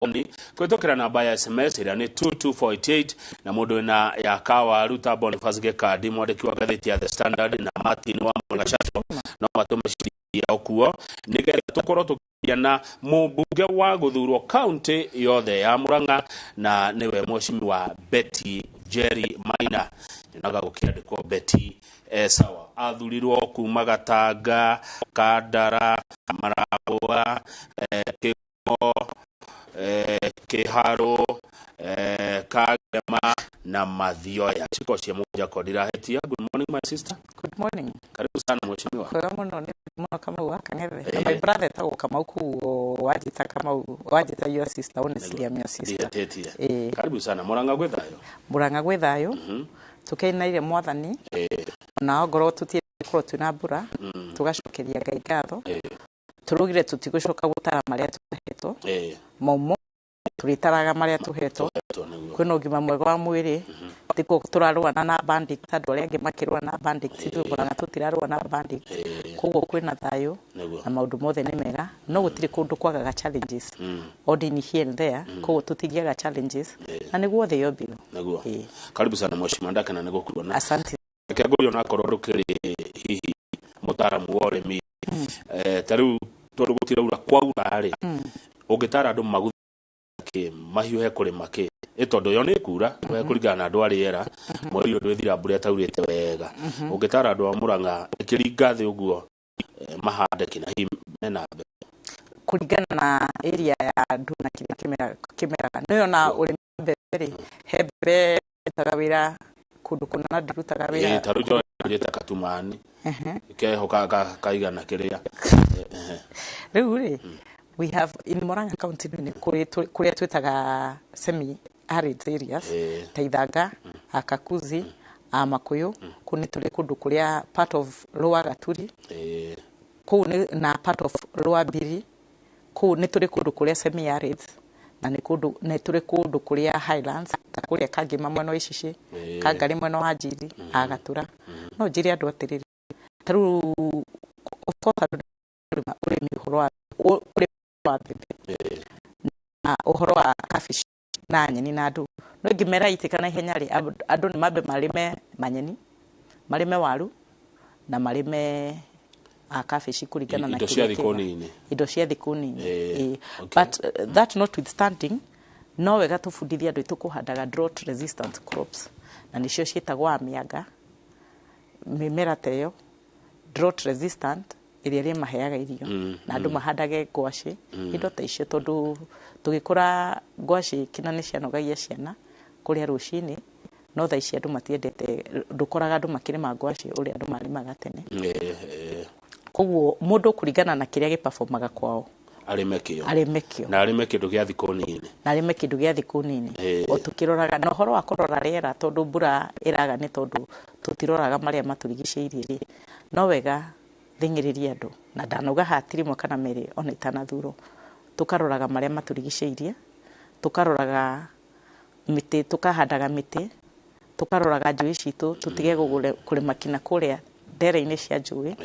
Kũhĩtũkĩra namba ya SMS ĩrĩa nĩ 22488, na mũndũ wĩna ya kawaru ta Boniface Gĩkandi, mwandĩki wa ngathĩti ya The Standard, na Martin wa Mũgacaco, no matũme ciao kuo nĩgetha tũkorwo tũkĩaria na mũmbunge wa gũthurwo kaunti yothe ya Murang'a, na nĩwe Mheshimiwa Betty Jerry Maina. Nyonaga gũkĩandĩkwo Betty. Sawa, athurirwo kuma Gatanga, Kandara, Maragwa, Kĩgumo, Kĩharũ, Kagema na Mathioya. Ciko cia mũgwanja ko ndirahetia. Good morning, my sister. Good morning. Karibu sana, mheshimiwa. Kwega mũno, nĩ mũno Kamau wa Kang'ethe. Na my brother etagwo Kamau, koguo wanjĩta Kamau, wanjĩta your sister, honestly I'm your sister. Ndihĩtĩtie. Ĩĩ. Karibu sana. Murang'a gwĩ thayũ? Murang'a gwĩ thayũ. Tũkenaire Mwathani. Ona ongorwo tũtirĩ korwo twĩna mbura, tũgacokeria Ngai ngatho. Tũrugire tũtigũcoka gũtara marĩa tũhetwo. Maumũ tũrĩtaraga marĩa tũhetwo. Tũhetwo nĩguo. Kwĩna ũgima mwega wa mwĩrĩ. Tikuo tũrarũana na bandit, andũ arĩa angĩ makĩrũa na bandit, ithuĩ Murang'a tũtirarũa na bandit. Koguo kwĩna thayũ na maũndũ mothe nĩ mega, no gũtirĩ kũndũ kwagaga challenges, o nini here and there, koguo tũtingĩaga challenges na nĩguo thĩ yombirwo. Nĩguo. Ĩĩ. Karibu sana, mheshimiwa, ndakena nĩ gũkuona. Asante. Reke ngũrie, onakorwo ndũkĩrĩ hihi mũtaaramu wa ũrĩmi, ta rĩu tondũ gũtiraura, kwaura rĩ, ũngĩtara andũ maguthe kĩ, mahiũhe kũrĩma kĩ, ĩ tondũ yo nĩ kura kũringana na andũ a rĩera, mweri ũyũ ndwĩthira mbura ĩtaurĩte wega, ũngĩtara andũ a Murang'a ĩkĩringa thĩ ũguo, mahande kĩ, na hihi mena mbembe? Kũringana na area ya andũ na kĩrĩa kĩmeraga, nĩ ona ũrĩmi wa mbembe rĩ, he mbembe ĩrutaga wĩra kũndũ kũna na ndĩrutaga wĩra. Ĩ, ta rĩu njoete katumani keho kaigana kĩrĩa. Rĩu rĩ, we have in Murang'a County nĩ kũrĩ kũrĩa twĩtaga semi arid areas, ta Ithanga, Akakuzi, Amakuyu, kũu nĩ tũrĩ kũndũ kũrĩa part of Lower Gaturi, kũu nĩ na part of Lower Biri, kũu nĩ tũrĩ kũndũ kũrĩa semi arid, na nĩ kũndũ nĩ tũrĩ kũndũ kũrĩa highlands, ta kũrĩa Kangema mwena wa Icici, Kangarĩ mwena wa Njiri, Agatura. No njĩre andũ atĩrĩrĩ, ta rĩu of course andũ nĩ ũrĩmi, ũhoro wa ũrĩmi wa mbembe na ũhoro wa kabici na nyeni na ndũ, no ingĩmera itĩka na ihenya rĩ, andũ nĩ mambe marĩme manyeni, marĩme waru na marĩme a kabici kũringana na Indo cia kĩrĩa thikũ kĩega. nini. Indo cia thikũ nini. Ĩĩ. Okay. But that notwithstanding, no wega tũbundithie andũ aitũ kũhandaga drought resistant crops, na nĩcio ciĩtagwo amĩanga, mĩmera ta ĩyo drought resistant ĩrĩa ĩrĩmaheaga irio, na andũ mahandage ngwacĩ, indo ta icio, tondũ tũgĩkũra ngwacĩ kĩna nĩ cianogagia ciana kũrĩa rũcinĩ, no thaa ici andũ matiendete, ndũkoraga andũ makĩrĩma ngwacĩ ũrĩa andũ marĩmaga tene. Koguo mũndũ kũringana na kĩrĩa gĩperformaga kwao arĩme kĩo. Arĩme kĩo. Na arĩme kĩndũ gĩa thikũ nini. Na arĩme kĩndũ gĩa thikũ nini. O tũkĩroraga na ũhoro wa kũrora rĩera, tondũ mbura ĩraga nĩ tondũ tũtiroraga marĩa matũrigicĩirie rĩ, no wega thing'ĩrĩrie andũ, na ndanauga haha ti rĩmwe kana merĩ ona itanathurwo, tũkaroraga marĩa matũrigicĩirie, tũkaroraga mĩtĩ, tũkahandaga mĩtĩ, tũkaroraga njũĩ citũ, tũtige kũrĩma kinya kũrĩa ndere-inĩ cia njũĩ,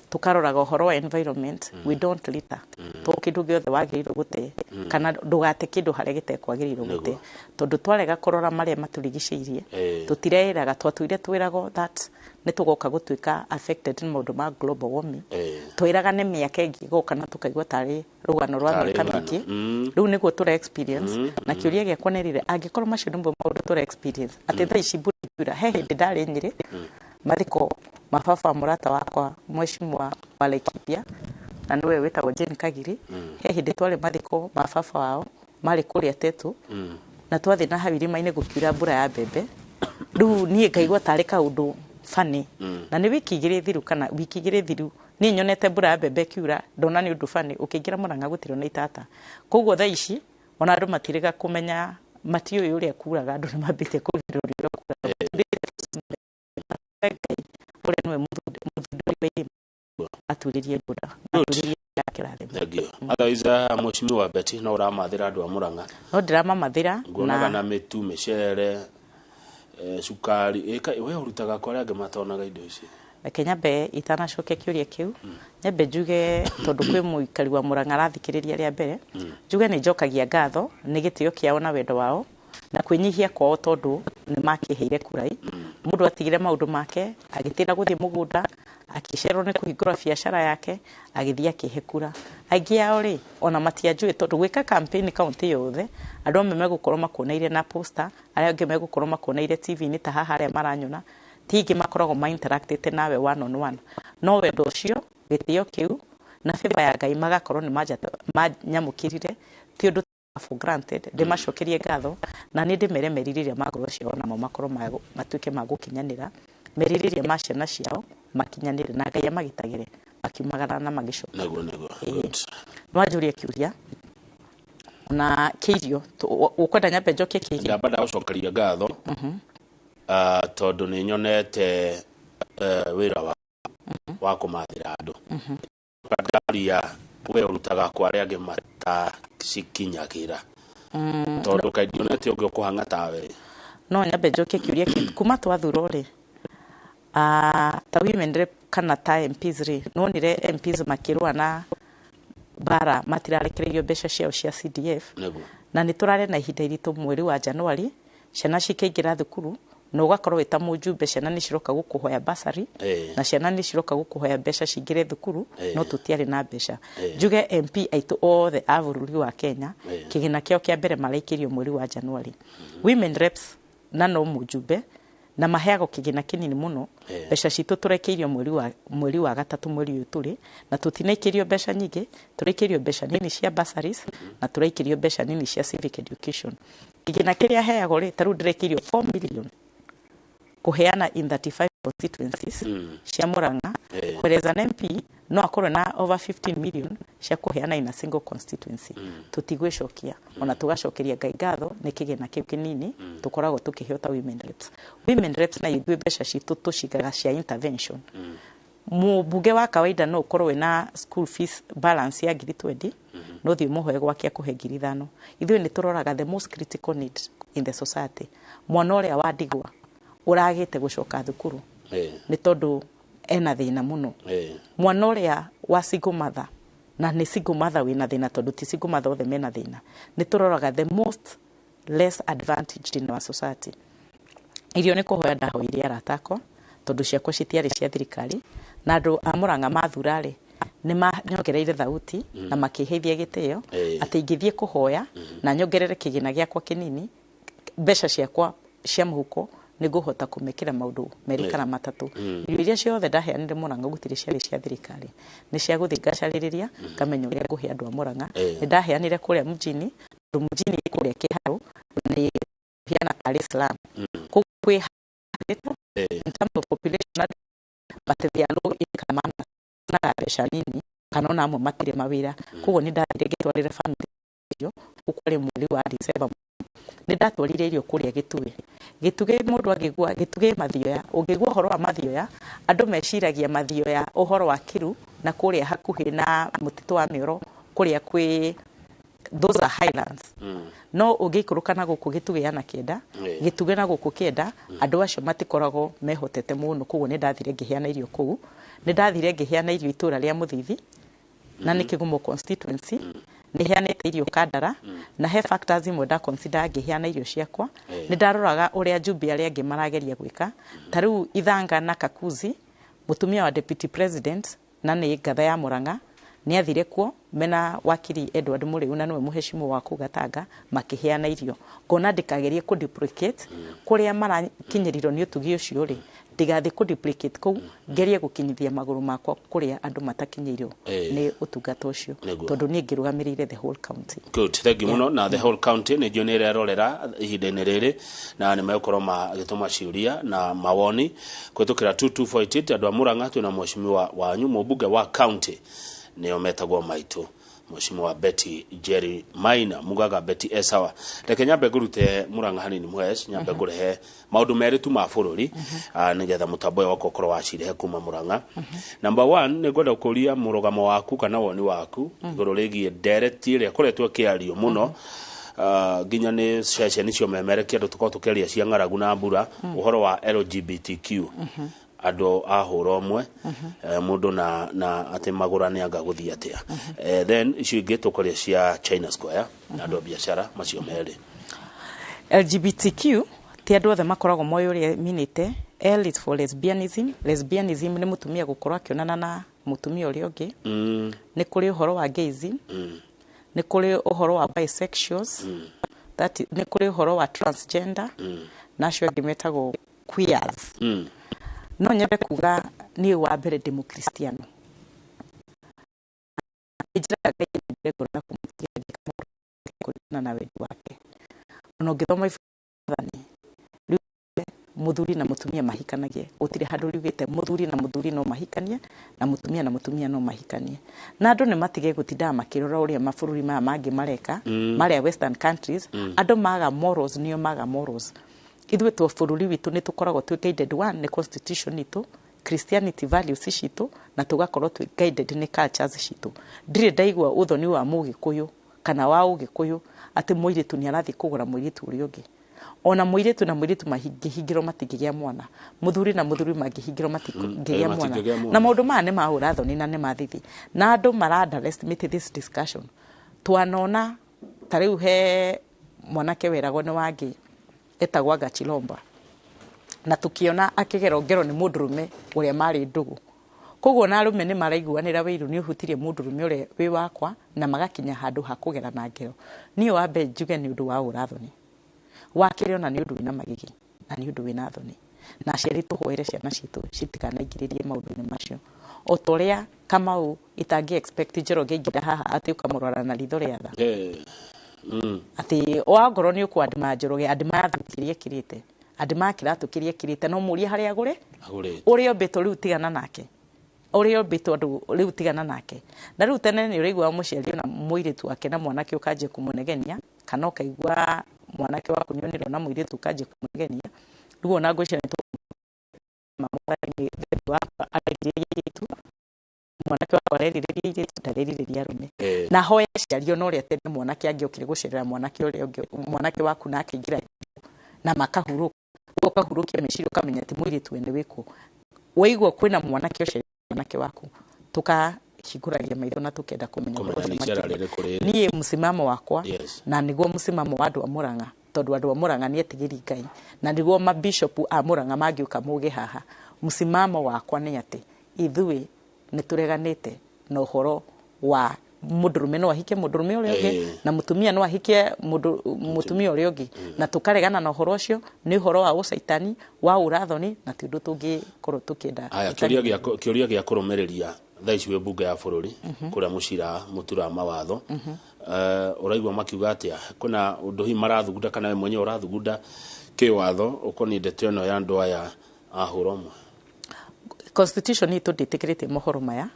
tũkaroraga ũhoro wa environment. We don't litter, to kĩndũ gĩothe wagĩrĩirwo gũte, kana ndũgate kĩndũ harĩa gĩtekwagĩrĩirwo gũte, tondũ twarega kũrora marĩa matũrigicĩirie, tũtireĩraga twatũire twĩragwo that nĩ tũgoka gũtuĩka affected nĩ maũndũ ma global warming. Twĩraga nĩ mĩaka ĩngĩ ĩgoka, na tũkaigua tarĩ rũgano rwa Tarĩ mĩaka rũgano. mĩingĩ. Rĩu nĩguo tũra experience, na kĩũria gĩakwa nĩ rĩrĩ, angĩkorwo macio nĩmo maũndũ tũra experience, atĩ thaa ici mbura ĩkiura, he hĩndĩ ndarĩ Nyĩrĩ mathiko ma baba wa mũrata wakwa, mheshimiwa wa Laikipia, na nĩwe wĩtagwo Jane Kagiri. He hĩndĩ twarĩ mathiko ma baba wao marĩ kũrĩa Tetu, na twathiĩ na hau irĩma-inĩ gũkiura mbura ya mbembe. Rĩu niĩ ngaigua tarĩ kaũndũ funny, na nĩ wiki 2 thiru kana wiki 2 thiru niĩ nyonete mbura ya mbembe ĩkiura, ndona nĩ ũndũ funny. Ũkĩingĩra Murang'a gũtirĩ ona itata. Koguo thaa ici ona andũ matirĩga kũmenya, matiũĩ ũrĩa kuraga, andũ nĩ mambĩtie kũgirĩrĩria ũrĩa kuraga. Ngai ũrĩa nĩwe mũthundũri wa irĩma aturĩrie mbura, aturĩrie kĩrathimo. Thank you. Otherwise, Mheshimiwa Betty, no ũramathĩra andũ a Murang'a? No ndĩramamathĩra. Nguonaga na mĩtu, mĩcere, cukari. We ũrutaga kwa arĩa angĩ matonaga indo ici. Reke nyambe itanacokia kĩũria kĩu, nyambe njuge tondũ kwĩ mũikari wa Murang'a arathikĩrĩria rĩa mbere, njuge nĩ njokagia ngatho nĩ gĩtĩo kĩao na wendo wao na kwĩnyihia kwao tondũ nĩ makĩheire kurai. Mũndũ atigire maũndũ make, agĩtĩra gũthiĩ mũgũnda, akĩcererwo nĩ kũhingũra biacara yake, agĩthiĩ akĩhe kura. Aingĩ ao rĩ, ona matianjũĩ tondũ gwĩka campaign kaunti yothe, andũ amwe megũkorwo makuoneire na poster, arĩa angĩ megũkorwo makuoneire TV-inĩ ta haha arĩa maranyona, ti aingĩ makoragwo ma interactĩte nawe one on one. No wendo ũcio, gĩtĩo kĩu, na favor ya Ngai magakorwo nĩ manyamũkĩrire, ti ũndũ for granted. Ndĩmacokerie ngatho na nĩ ndĩmere merirĩria ma ngoro ciao namo makorwo matuĩke ma gũkinyanĩra, merirĩria ma ciana ciao makinyanĩre na Ngai amagitagĩre makiumagara na magĩcoka. Nĩguo, nĩguo. Ĩĩ. Good. Nĩwanjũria kĩũria na kĩirio, ũkwenda nyambe njokie kĩirio? Ndamba ndagũcokeria ngatho tondũ nĩ nyonete wĩra wa kũmathĩra andũ. Ndaria wĩra ũrutaga kwa arĩa angĩ matacikinyagĩra, tondũ kaĩ ndionete ũngĩ ũkũhang'a tawe. No nyambe njokie kĩũria kĩu. Kuma twathurwo rĩ, ta women rep kana ta MPs rĩ, nĩwonire MPs makĩrũa na bara matirarekereirio mbeca ciao cia CDF. Nĩguo. Na nĩ tũrarĩ na ihinda iritũ mweri wa January, ciana cikĩingĩra thukuru na ũgakorwo wĩ ta mũjumbe, ciana nĩ ciroka gũkũhoya bursary na ciana nĩ ciroka gũkũhoya mbeca cingĩre thukuru, no tũtiarĩ na mbeca. Njuge MP aitũ othe a bũrũri wa Kenya, kĩgĩna kĩao kĩa mbere maraikĩrio mweri wa January. Women reps na no mũjumbe na maheagwo kĩgĩna kĩnini mũno. Mbeca citũ tũrekeirio mweri wa gatatũ mweri ũyũ tũrĩ na tũtinaikĩrio mbeca nyingĩ, tũraikĩrio mbeca nini cia bursaries na tũraikĩrio mbeca nini cia civic education. Kĩgĩna kĩrĩa heagwo rĩ, ta rĩu ndĩrekeirio 4 million kũheana in 35 constituencies cia Murang'a, whereas an MP no akorwo na over 15 million cia kũheana in a single constituency. Tũtigwĩcokia ona tũgacokeria Ngai ngatho nĩ kĩgĩna kĩu kĩnini tũkoragwo tũkĩheo ta women reps. Women reps na ithuĩ mbeca citũ tũcigaga cia intervention. Mũmbunge wa kawaida no ũkorwo wĩna school fees balance ya ngiri 20, no thiĩ ũmũhoe gwake akũhe 5,000. Ithuĩ nĩ tũroraga the most critical need in the society, mwana ũrĩa wa ndigwa ũragĩte gũcoka thukuru nĩ tondũ ena thĩna mũno, mwana ũrĩa wa single mother, na nĩ single mother wĩna thĩna tondũ ti single mother othe mena thĩna. Nĩ tũroraga the most less advantaged in our society. Irio nĩ kũhoya ndahoire arata akwa tondũ ciakwa citiarĩ cia thirikari, na andũ a Murang'a mathura rĩ, nĩ manyongereire thauti na makĩheithia gĩtĩo atĩ ingĩthiĩ kũhoya na nyongerere kĩgĩna gĩakwa kĩnini, mbeca ciakwa cia mũhuko, nĩ ngũhota kũmekĩra maũndũ merĩ kana matatũ. Irio iria ciothe ndaheanire Murang'a gũtirĩ ciarĩ cia thirikari, nĩ cia gũthiĩ ngacarĩrĩria ngamenya ũrĩa ngũhe andũ a Murang'a. Nĩ ndaheanire kũrĩa mjini tondũ mjini kũrĩa Kĩharũ nĩ hiana tarĩ slum, koguo kwĩ in terms of population, but they are low income earners, naga mbeca nini kana ona amwe matirĩ mawĩra. Koguo nĩ ndathire ngĩtwarĩra family irio kũu kwarĩ mweri wa December. Nĩ ndatwarire irio kũrĩa Gĩtugĩ. Gĩtugĩ, mũndũ angĩgua Gĩtugĩ Mathioya, ũngĩgua ũhoro wa Mathioya, andũ meciragia Mathioya ũhoro wa Kiru na kũrĩa hakuhĩ na mũtitũ wa Mĩoro kũrĩa kwĩ, those are highlands. No ũngĩikũrũka na gũkũ Gĩtugĩ ya na kĩenda, Gĩtugĩ na gũkũ kĩenda, andũ acio matikoragwo mehotete mũno. Koguo nĩ ndathire ngĩheana irio kũu. Nĩ ndathire ngĩheana irio itũra rĩa Mũthithi na nĩ Kĩgumo constituency. Nĩ heanĩte irio Kandara na he factors imwe nda consider ngĩheana irio ciakwa. Nĩ ndaroraga ũrĩa njumbe arĩa angĩ marageria gwĩka, ta rĩu Ithanga na Kakuzi, mũtumia wa deputy president na nĩ ngatha ya Murang'a nĩ athire kuo mena wakiri Edward Mũrĩu na nĩwe mũheshimiwa wa kũu Gatanga makĩheana irio. Ngona ndĩkagerie kũ duplicate kũrĩa marakinyĩrirwo nĩ ũtugi ũcio rĩ, ndigathiĩ kũ duplicate kũu, ngerie gũkinyithia magũrũ makwa kũrĩa andũ matakinyĩirwo nĩ ũtungata ũcio, tondũ niĩ ngĩrũgamĩrĩire the whole county. Good, thank you mũno. Na the whole county nĩ njũĩ nĩ ĩrerorera ihinda-inĩ rĩrĩ na nĩ megũkorwo magĩtũma ciũria na mawoni kũhĩtũkĩra 2248. Andũ a Murang'a, twĩna mheshimiwa wanyu mũmbunge wa county, nĩo metagwo maitũ, Mheshimiwa Betty Jerry Maina, mugaga Betty Esawa. Reke nyambe ngũrute Murang'a hanini, mhesh, nyambe ngũrehe maũndũ merĩ tu ma bũrũri, nĩgetha mũtambo ũyũ wakwa ũkorwo wacirehe kuma Murang'a. Number one, nĩ ngwenda gũkũria mũrũgamo waku kana woni waku igũrũ rĩgiĩ ndereti ĩrĩa ĩkoretwo ĩkĩario mũno, nginya nĩ ceceni cio memerekia andũ tũkorwo tũkĩaria cia ng'aragu na mbura, ũhoro wa LGBTQ. Andũ a hũra ũmwe, mũndũ na atĩ magũrane anga gũthiĩ atĩa. Then icio ingĩ tũkwaria cia China Square na andũ a biacara macio merĩ. LGBTQ ti andũ othe makoragwo moĩ ũrĩa minĩte. L is for lesbianism. Lesbianism nĩ mũtumia gũkorwo akĩonana na mũtumia ũrĩa ũngĩ. Nĩ kũrĩ ũhoro wa gayism, nĩ kũrĩ ũhoro wa bisexuals, nĩ kũrĩ ũhoro wa transgender, na acio angĩ metagwo queers. No nyende kuga niĩ wa mbere ndĩ mũkristiano. Nĩ njĩraga Ngai nyendere ngoro na kũmũtigĩra ngĩka maũndũ kũringana na wendi wake. Ona ũngĩthoma ibuku rĩa riugĩte mũthuri na mũtumia mahikanagie, gũtirĩ handũ riugĩte mũthuri na mũthuri no mahikanie na mũtumia na mũtumia no mahikanie. Na andũ nĩ matige gũtindaga makĩrora ũrĩa mabũrũri maya mangĩ mareka, marĩa western countries. Andũ maga morals, nĩo maga morals. Ithuĩ twa bũrũri witũ nĩ tũkoragwo twĩ guided, one, nĩ constitution itũ, Christianity values citũ, na tũgakorwo twĩ guided nĩ cultures citũ. Ndirĩ ndaigua ũthoni wa mũgĩkũyũ kana wa ũgĩkũyũ atĩ mũirĩtu nĩ arathiĩ kũgũra mũirĩtu ũrĩa ũngĩ. Ona mũirĩtu na mũirĩtu mangĩhingĩrwo matingĩgĩa mwana, mũthuri na mũthuri mangĩhingĩrwo matingĩgĩa mwana. Matingĩgĩa mwana. Na maũndũ maya nĩ ma ũrathoni na nĩ ma thithi, na andũ mara underestimate this discussion. Twanona ta rĩu he mwanake weragwo nĩ wangĩ etagwo Gachilomba, na tukiona akĩgerwo ngero nĩ mũndũrũme ũrĩa marĩ ndũgũ. Koguo na arũme nĩ maraiguanĩra wĩiru nĩ ũhutirie mũndũrũme ũrĩa wĩ wakwa, na magakinya handũ ha kũgerana ngero. Niĩ wambe njuge nĩ ũndũ wa ũrathoni. Wa kerĩ, ona nĩ ũndũ wĩna magigi na nĩ ũndũ wĩna thoni, na aciari tũhoere ciana citũ citikanaingĩrĩrie maũndũ-inĩ macio. O ta ũrĩa Kamau itangĩ expect Njoroge aingĩra haha atĩ ũkamũrora na ritho rĩa tha, atĩ wangorwo nĩ ũkũ-admire Njoroge, admire thuti iria ekĩrĩte, admire kĩratũ kĩrĩa ekĩrĩte, no mũrie harĩa agũre. Agũrĩte. Ũrĩa ũmbĩtwo rĩu tigana nake, ũrĩa ũmbĩtwo andũ rĩu tigana nake. Na rĩu tene nĩ ũraigua mũciari ona mũirĩtu wake na mwanake ũkanjia kũmũnegenia, kana ũkaigua mwanake waku nĩ onirwo na mũirĩtu ũkanjia kũmũnegenia. Rĩu ona ngwĩciria nĩ wakwa arerirĩria airĩtu, mwanake wakwa arerirĩria airĩtu, ndarerirĩria arũme. Na hoya aciari ona ũrĩa tene mwanake angĩokire gũcerera mwanake ũrĩa ũngĩ, mwanake waku, na akĩingĩra na makahurũka, ũkahurũkia meciria, ũkamenya atĩ mũirĩtu we nĩ wĩkũ. Waigua kwĩna mwanake ũcio mwanake waku, tukahingũragia maitho na tukenda kũmenya kũmenya ũhoro nĩ ũcio icera makĩria. Rĩrĩkũ rĩrĩ. Niĩ mũsimamo wakwa, na nĩguo mũsimamo wa andũ a Murang'a, tondũ andũ a Murang'a nĩ etigĩri Ngai, na nĩguo mabishopu a Murang'a mangĩũka muge haha, mũsimamo wakwa nĩ atĩ ithuĩ nĩ tũreganĩte na ũhoro wa mũndũrũme no ahikie mũndũrũme ũrĩa ũngĩ, na mũtumia no ahikie mũndũ mũtumia ũrĩa ũngĩ, na tũkaregana na ũhoro ũcio. Nĩ ũhoro wa ũcaitani, wa ũrathoni, na ti ũndũ tũngĩkorwo tũkĩenda. Aya, kĩũria gĩa kũrũmĩrĩria. Thaa ici wĩ mbunge ya bũrũri kũrĩa mũcira mũtura mawatho. Ũraigua makiuga atĩa? Kwĩna ũndũ hihi marathugunda kana we mwenyewe ũrathugunda kĩwatho ũkoniĩ ndeto ĩno ya andũ aya a hũra ũmwe? Constitution itũ ndĩtĩkĩrĩtie mohoro maya,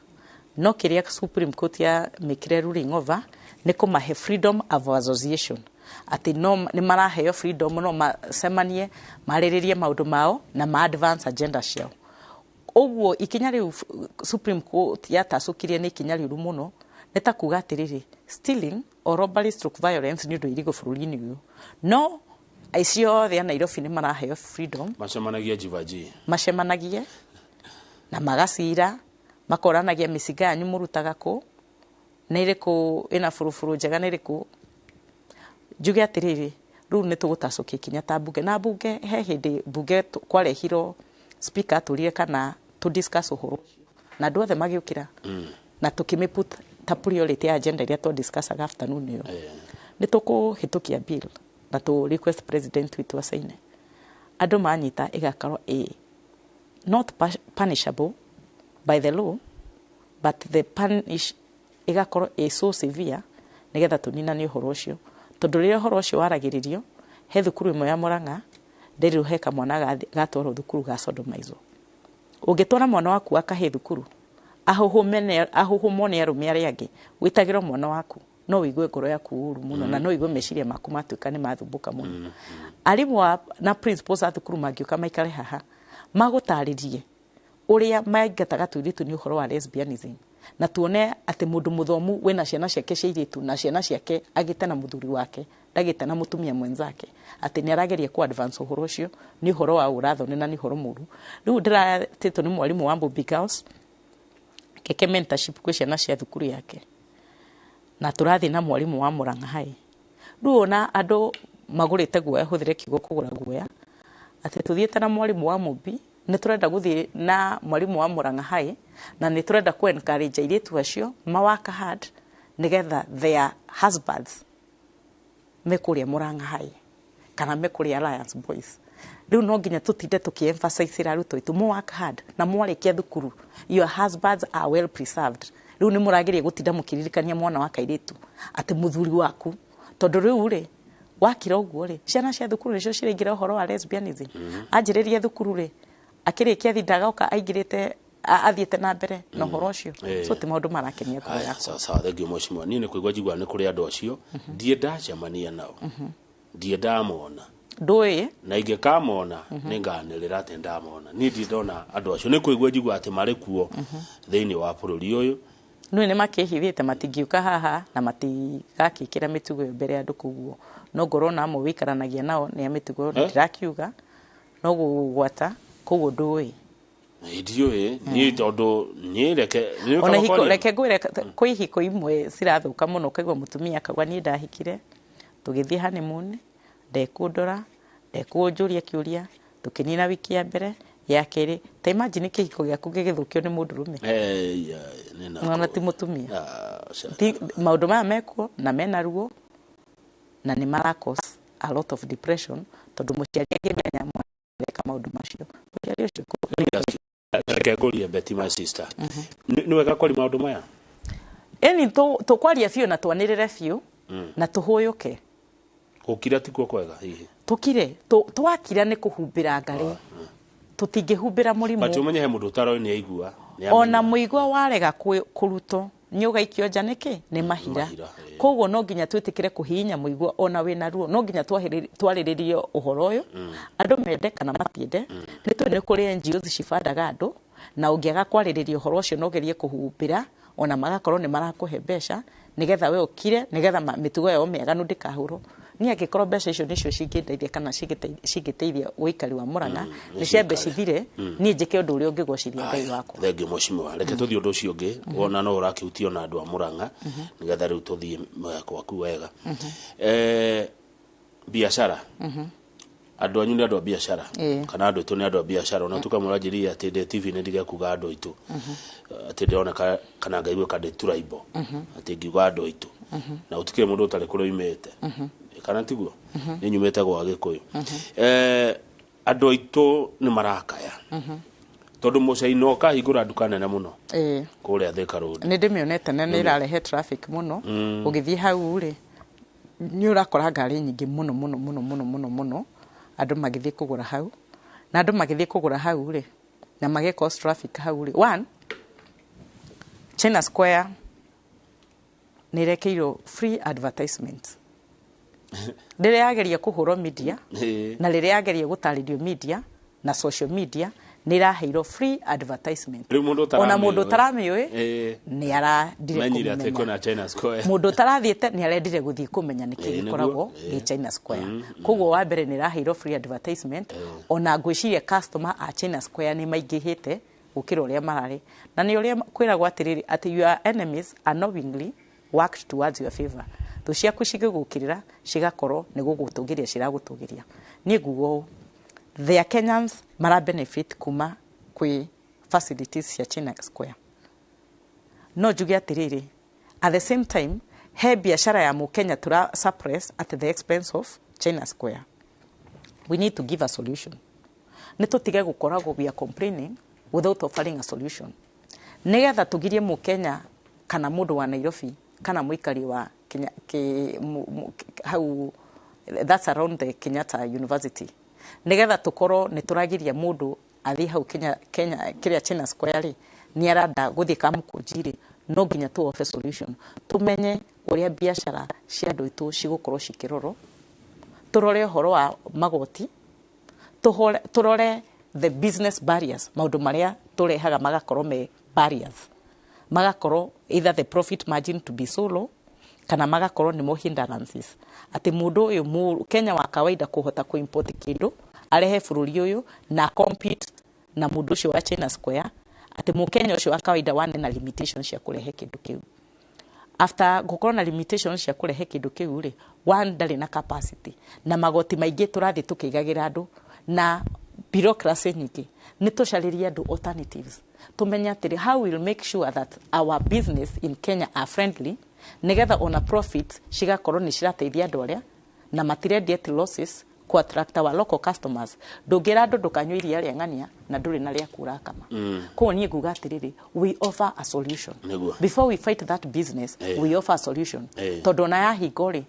no kĩrĩa Supreme Court ya mĩkire ruling over nĩ kũmahe freedom of association, atĩ no nĩ maraheo freedom no macemanie, marĩrĩrie maũndũ mao na ma advance agenda ciao. Ũguo ikinya rĩu Supreme Court yatacũkirie nĩ ikinya rĩũru mũno. Nĩ ta kuga atĩrĩrĩ, stealing or robbery stroke violence nĩ ũndũ irigo bũrũri-inĩ ũyũ, no aici othe a Nairobi nĩ maraheo freedom macemanagia jivaji. Macemanagie na magacira, makoranagia mĩcinga yanyu mũrutaga kũ, nĩ ĩrĩkũ ĩna buruburu njega, nĩ ĩrĩkũ. Njuge atĩrĩrĩ, rĩu nĩ tũgũtacũkia ikinya ta mbunge, na mbunge he hĩndĩ mbunge kwarehirwo speaker atũrire kana tũ discuss ũhoro ũcio, na andũ othe magĩũkĩra na tũkĩmĩ put ta priority ya agenda ĩrĩa twa discussaga afternoon ĩyo. Nĩ tũkũhĩtũkia bill na tũ request president witũ acaine. Andũ manyita ĩgakorwo ĩ not punishable by the law, but the punish ĩgakorwo ĩ so severe nĩgetha tũninanie ũhoro ũcio. Tondũ rĩrĩa ũhoro ũcio waragĩrĩrio he thukuru ĩmwe ya Murang'a, nderirwo he kamwana gatwarwo thukuru ga sodomizwo. Ũngĩtwara mwana waku akahĩ thukuru ahuhumwo nĩ arũme arĩa angĩ, wĩtagĩrwo mwana waku, no ũigue ngoro yaku ũru mũno, na no ũigue meciria maku matuĩka nĩ mathumbũka mũno. Arimũ na principals a thukuru mangĩũka maikare haha magũtarĩrie ũrĩa maingataga tũirĩtu nĩ ũhoro wa lesbianism, na tuone atĩ mũndũ mũthomu wĩna ciana ciake cia airĩtu na ciana ciake agĩte na mũthuri wake Ndagĩte na mũtumia mwenzake atĩ nĩ arageria ku advance ũhoro ũcio, nĩ ũhoro wa ũrathoni na nĩ ũhoro mũru. Rĩu ndĩratĩtwo nĩ mwarimũ wa Mbubi Girls keke mentorship kwĩ ciana cia thukuru yake, na tũrathiĩ na mwarimũ wa Murang'a High. Rĩu ona andũ magũrĩte guoya, hũthĩre kiugo kũgũra guoya, atĩ tũthiĩte na mwarimũ wa Mumbi, nĩ tũrenda gũthiĩ na mwarimũ wa Murang'a High, na nĩ tũrenda ku encourage airĩtu acio ma work hard nĩgetha their husbands me kũrĩa Murang'a High kana me kũrĩa Alliance Boys. Rĩu no nginya tũtinde tũkĩ-emphasize arutwo aitũ mo work hard, na mwarĩkia thukuru your husbands are well preserved. Rĩu nĩ mũrageria gũtinda mũkĩririkania mwana wa kairĩtu atĩ mũthuri waku, tondũ rĩu rĩ wakira ũguo rĩ, ciana cia thukuru nĩcio ciraingĩra ũhoro wa lesbianism. Anjĩrĩria thukuru rĩ, akĩrĩkia thinda agoka aingĩrĩte athiĩte na mbere na ũhoro ũcio. So ti maũndũ marakenia ngoro Aya, yakwa. Sawa sawa, thank you mheshimiwa. Niĩ nĩ kũigua njigua nĩ kũrĩ andũ acio ndiĩ ndacemania nao, ndiĩ ndamona. Ndũĩ. Na ingĩkamona nĩ nganĩrĩra atĩ ndamona. Niĩ ndirĩ ndona andũ acio, nĩ kũigua njigua atĩ marĩ kuo thĩinĩ wa bũrũri ũyũ. Nĩ nĩ makĩhithĩte, matingiũka haha na matigakĩkĩra mĩtugo ĩyo mbere ya andũ, koguo no ngorwo na amwe wĩikaranagia nao nĩ a mĩtugo ĩyo. Eh? Ndirakiuga no gũgwata, koguo ndũĩ. Ndiũĩ niĩ, tondũ niĩ reke nĩ Ona hiko ũkaga reke ngwĩre, kwĩ ihiko imwe cirathũka mũno, ũkaigua mũtumia akauga, "Niĩ ndahikire, tũgĩthiĩ honeymoon, ndekũndora, ndekũnjũria kĩũria, tũkĩnina wiki ya mbere, ya kerĩ." Ta imagine kĩhiko gĩaku gĩgĩthũkio nĩ mũndũrũme ona ti mũtumia. Maũndũ maya mekuo na mena ruo na nĩ mara cause a lot of depression, tondũ mũciari angĩmenya mwana areka maũndũ macio, mũciari ũcio Reke ngũrie, Betty, my sister, nĩ wega kwari maũndũ maya? Ĩni, tũkwaria biũ na twanĩrĩre biũ na tũhũyũke. Gũkira tikuo kwega hihi? Tũkire, twakira nĩ kũhumbĩra ngarĩ, tũtingĩhumbĩra But mũrimũ. Ũmenye he mũndũ ũtaroĩ, nĩ aigua nĩ Ona amenya. mũigua warega kũrutwo nĩ ũgaikio nja nĩkĩ nĩ mahira. Mahira, ĩĩ. Koguo no nginya twĩtĩkĩre kũhihinya mũigua ona wĩna ruo, no nginya twarĩrĩrie ũhoro ũyũ, andũ mende kana matiende. Nĩ tũĩ nĩ kũrĩ NGOs cibandaga andũ, na ũngĩaga kwarĩrĩria ũhoro ũcio na ũgerie kũhumbĩra, ona magakorwo nĩ marakũhe mbeca nĩgetha we ũkire, nĩgetha mĩtugo yao mĩaganu ndĩkahũrwo. Niĩ angĩkorwo mbeca icio nĩcio cingĩndeithia kana cingĩteithia ũikari wa Mũrang'a, nĩ ciambe cithire, niĩ njĩke ũndũ ũrĩa ũngĩgocithia Ngai wakwa. Thengiũ mheshimiwa. Reke tũthiĩ ũndũ ũcio ũngĩ, wona no ũrakĩhutio na andũ a Mũrang'a, nĩgetha rĩu tũthiĩ gwaku wega. Biacara, andũ anyu nĩ andũ a biacara, kana andũ aitũ nĩ andũ a biacara. Ona tuka mũranjĩrĩria atĩ ndĩ TV nĩ ndige kuga andũ aitũ, atĩ ndĩroneka kana ngaiguĩka ndĩ tribal atĩ ngiuga andũ aitũ, na gũtikĩrĩ mũndũ ũtarĩ kũrĩa oimĩte, kana tiguo? Nĩ nyumĩte gwa Gĩkũyũ. Andũ aitũ nĩ marakaya tondũ mũcaina ũkahingũra nduka nene mũno kũrĩa Thika Road. Nĩ ndĩmĩonete na nĩ ĩrarehe traffic mũno. Ũgĩthiĩ hau rĩ, nĩ ũrakora ngari nyingĩ mũno mũno mũno mũno mũno mũno, andũ magĩthiĩ kũgũra hau, na andũ magĩthiĩ kũgũra hau rĩ, na magĩ cause traffic hau rĩ. One, China Square nĩ ĩrekeirwo free advertisement rĩrĩa yageria kũhũrwo media, na rĩrĩa yageria gũtarĩrio media na social media, nĩ ĩraheirwo free advertisement. Rĩu mũndũ Ona mũndũ ũtaramĩũĩ, ũtaramĩũĩ nĩ arandire menyire atĩ kũmenya. kwĩna China Square. Mũndũ ũtarathiĩte nĩ arendire gũthiĩ kũmenya nĩkĩ gĩkoragwo gĩ China Square. Koguo wa mbere nĩ ĩraheirwo free advertisement. Ona ngwĩciria customer a China Square nĩ maingĩhĩte gũkĩra ũrĩa mararĩ, na nĩ ũrĩa kwĩragwo atĩrĩrĩ, atĩ your enemies unknowingly worked towards your favor. Thũ ciaku cigĩgũkĩrĩra cigakorwo nĩ gũgũtũgĩria ciragũtũgĩria. Niĩ nguga ũũ, the Kenyans mara benefit kuma kwĩ facilities cia China Square. No njuge atĩrĩrĩ, at the same time he biashara ya mũkenya tura suppress at the expense of China Square. We need to give a solution. Nĩ tũtige gũkoragwo we are complaining without offering a solution, nĩgetha tũgirie mũkenya kana mũndũ wa Nairobi kana mũikari wa Kenya, ki, mu, mu, hau, that's around the Kenyatta University, nĩgetha tũkorwo nĩ tũragiria mũndũ athiĩ hau Kenya, Kenya kĩrĩa China Square rĩ, nĩ aranda gũthiĩ Kamũkũnji rĩ, no nginya tũ offer solution, tũmenye ũrĩa biacara cia andũ aitũ cigũkorwo cikĩrorwo, tũrore ũhoro wa magoti, tũrore the business barriers, maũndũ marĩa tũrehaga magakorwo me barriers, magakorwo either the profit margin to be so low. Kana magakorwo nĩmo hindrances atĩ mũndũ ũyũ Kenya wa kawaida kũhota kũ import kĩndũ arehe bũrũri ũyũ na compete na mũndũ ũcio wa China Square, atĩ mũkenya ũcio wa kawaida wane na limitations cia kũrehe kĩndũ kĩu. After gũkorwo na limitations cia kũrehe kĩndũ kĩu rĩ, one, ndarĩ na capacity, na magoti maingĩ tũrathiĩ tũkĩigagĩra andũ na bureaucracy nyingĩ. Nĩ tũcarĩrie andũ alternatives, tũmenye atĩrĩ, how we'll make sure that our business in Kenya are friendly, nĩgetha ona profit cigakorwo nĩ cirateithia andũ arĩa na matirendia at losses, ku attract our local customers. Ndũngĩra andũ ndũkanyue iria rĩa ng'ania na ndũrĩ na rĩa kũrakama. Koguo niĩ nguga atĩrĩrĩ, we offer a solution. Before we fight that business, we offer a solution, tondũ ona yahingo rĩ,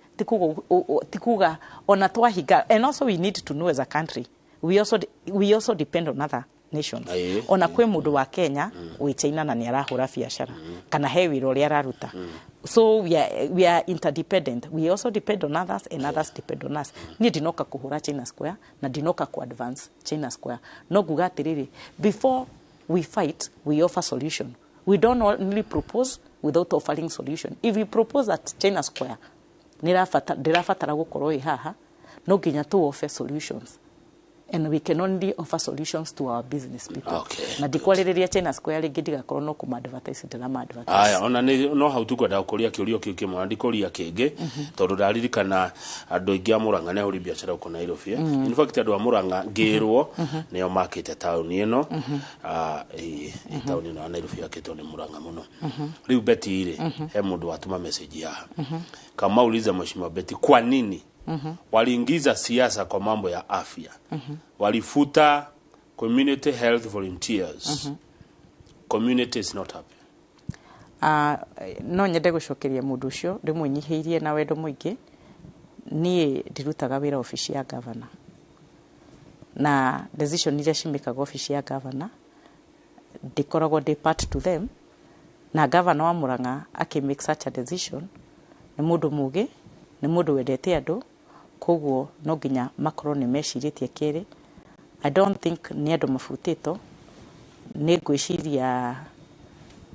ti kuga ona twahinga. And also we need to know, as a country, we also depend on other nations. Ona kwĩ mũndũ wa Kenya wĩ China na nĩ arahũra biacara kana he wĩra ũrĩa araruta. So we are interdependent. We also depend on others and others depend on us. Niĩ ndinoka kũhũra China Square na ndinoka ku advance China Square, no nguga atĩrĩrĩ, before we fight, we offer solution. We don't only propose without offering solution. If we propose at China Square ndĩrabatara gũkorwo ĩ haha, no nginya tu offer solutions, and we can only offer solutions to our business people. Na ndikwarĩrĩria China Square rĩngĩ, ndigakorwo no kũma-advertise, ndĩrama-advertise. Aya, ona nĩ no hau tukwendaga kũria kĩũria kĩu kĩmwe na ndikũria kĩngĩ, tondũ ndaririkana andũ aingĩ a Mũrang'a nĩ ahũri biacara gũkũ Nairobi. In fact, andũ a Mũrang'a ngĩrwo nĩo makĩte taũni ĩno. Ah, ĩ, taũni ĩno ya Nairobi yakĩtwo nĩ Mũrang'a mũno. Rĩu Betty rĩ, he mũndũ watũma message haha, kama uliza Mheshimiwa Betty, kwa nini waliingiza siasa kwa mambo ya afya, walifuta community health volunteers? Community is not happy. Ah, no nyende gũcokeria mũndũ ũcio ndĩmwĩnyihĩirie na wendo mũingĩ. Niĩ ndirutaga wĩra obici ya gavana, na decision iria cimĩkaga obici ya gavana ndikoragwo ndĩ part to them. Na gavana wa Murang'a akĩ make such a decision nĩ mũndũ mũgĩ, nĩ mũndũ wendete andũ, koguo no nginya makorwo nĩ mecirĩtie kerĩ. I don't think nĩ andũ mabutĩtwo. Nĩ ngwĩciria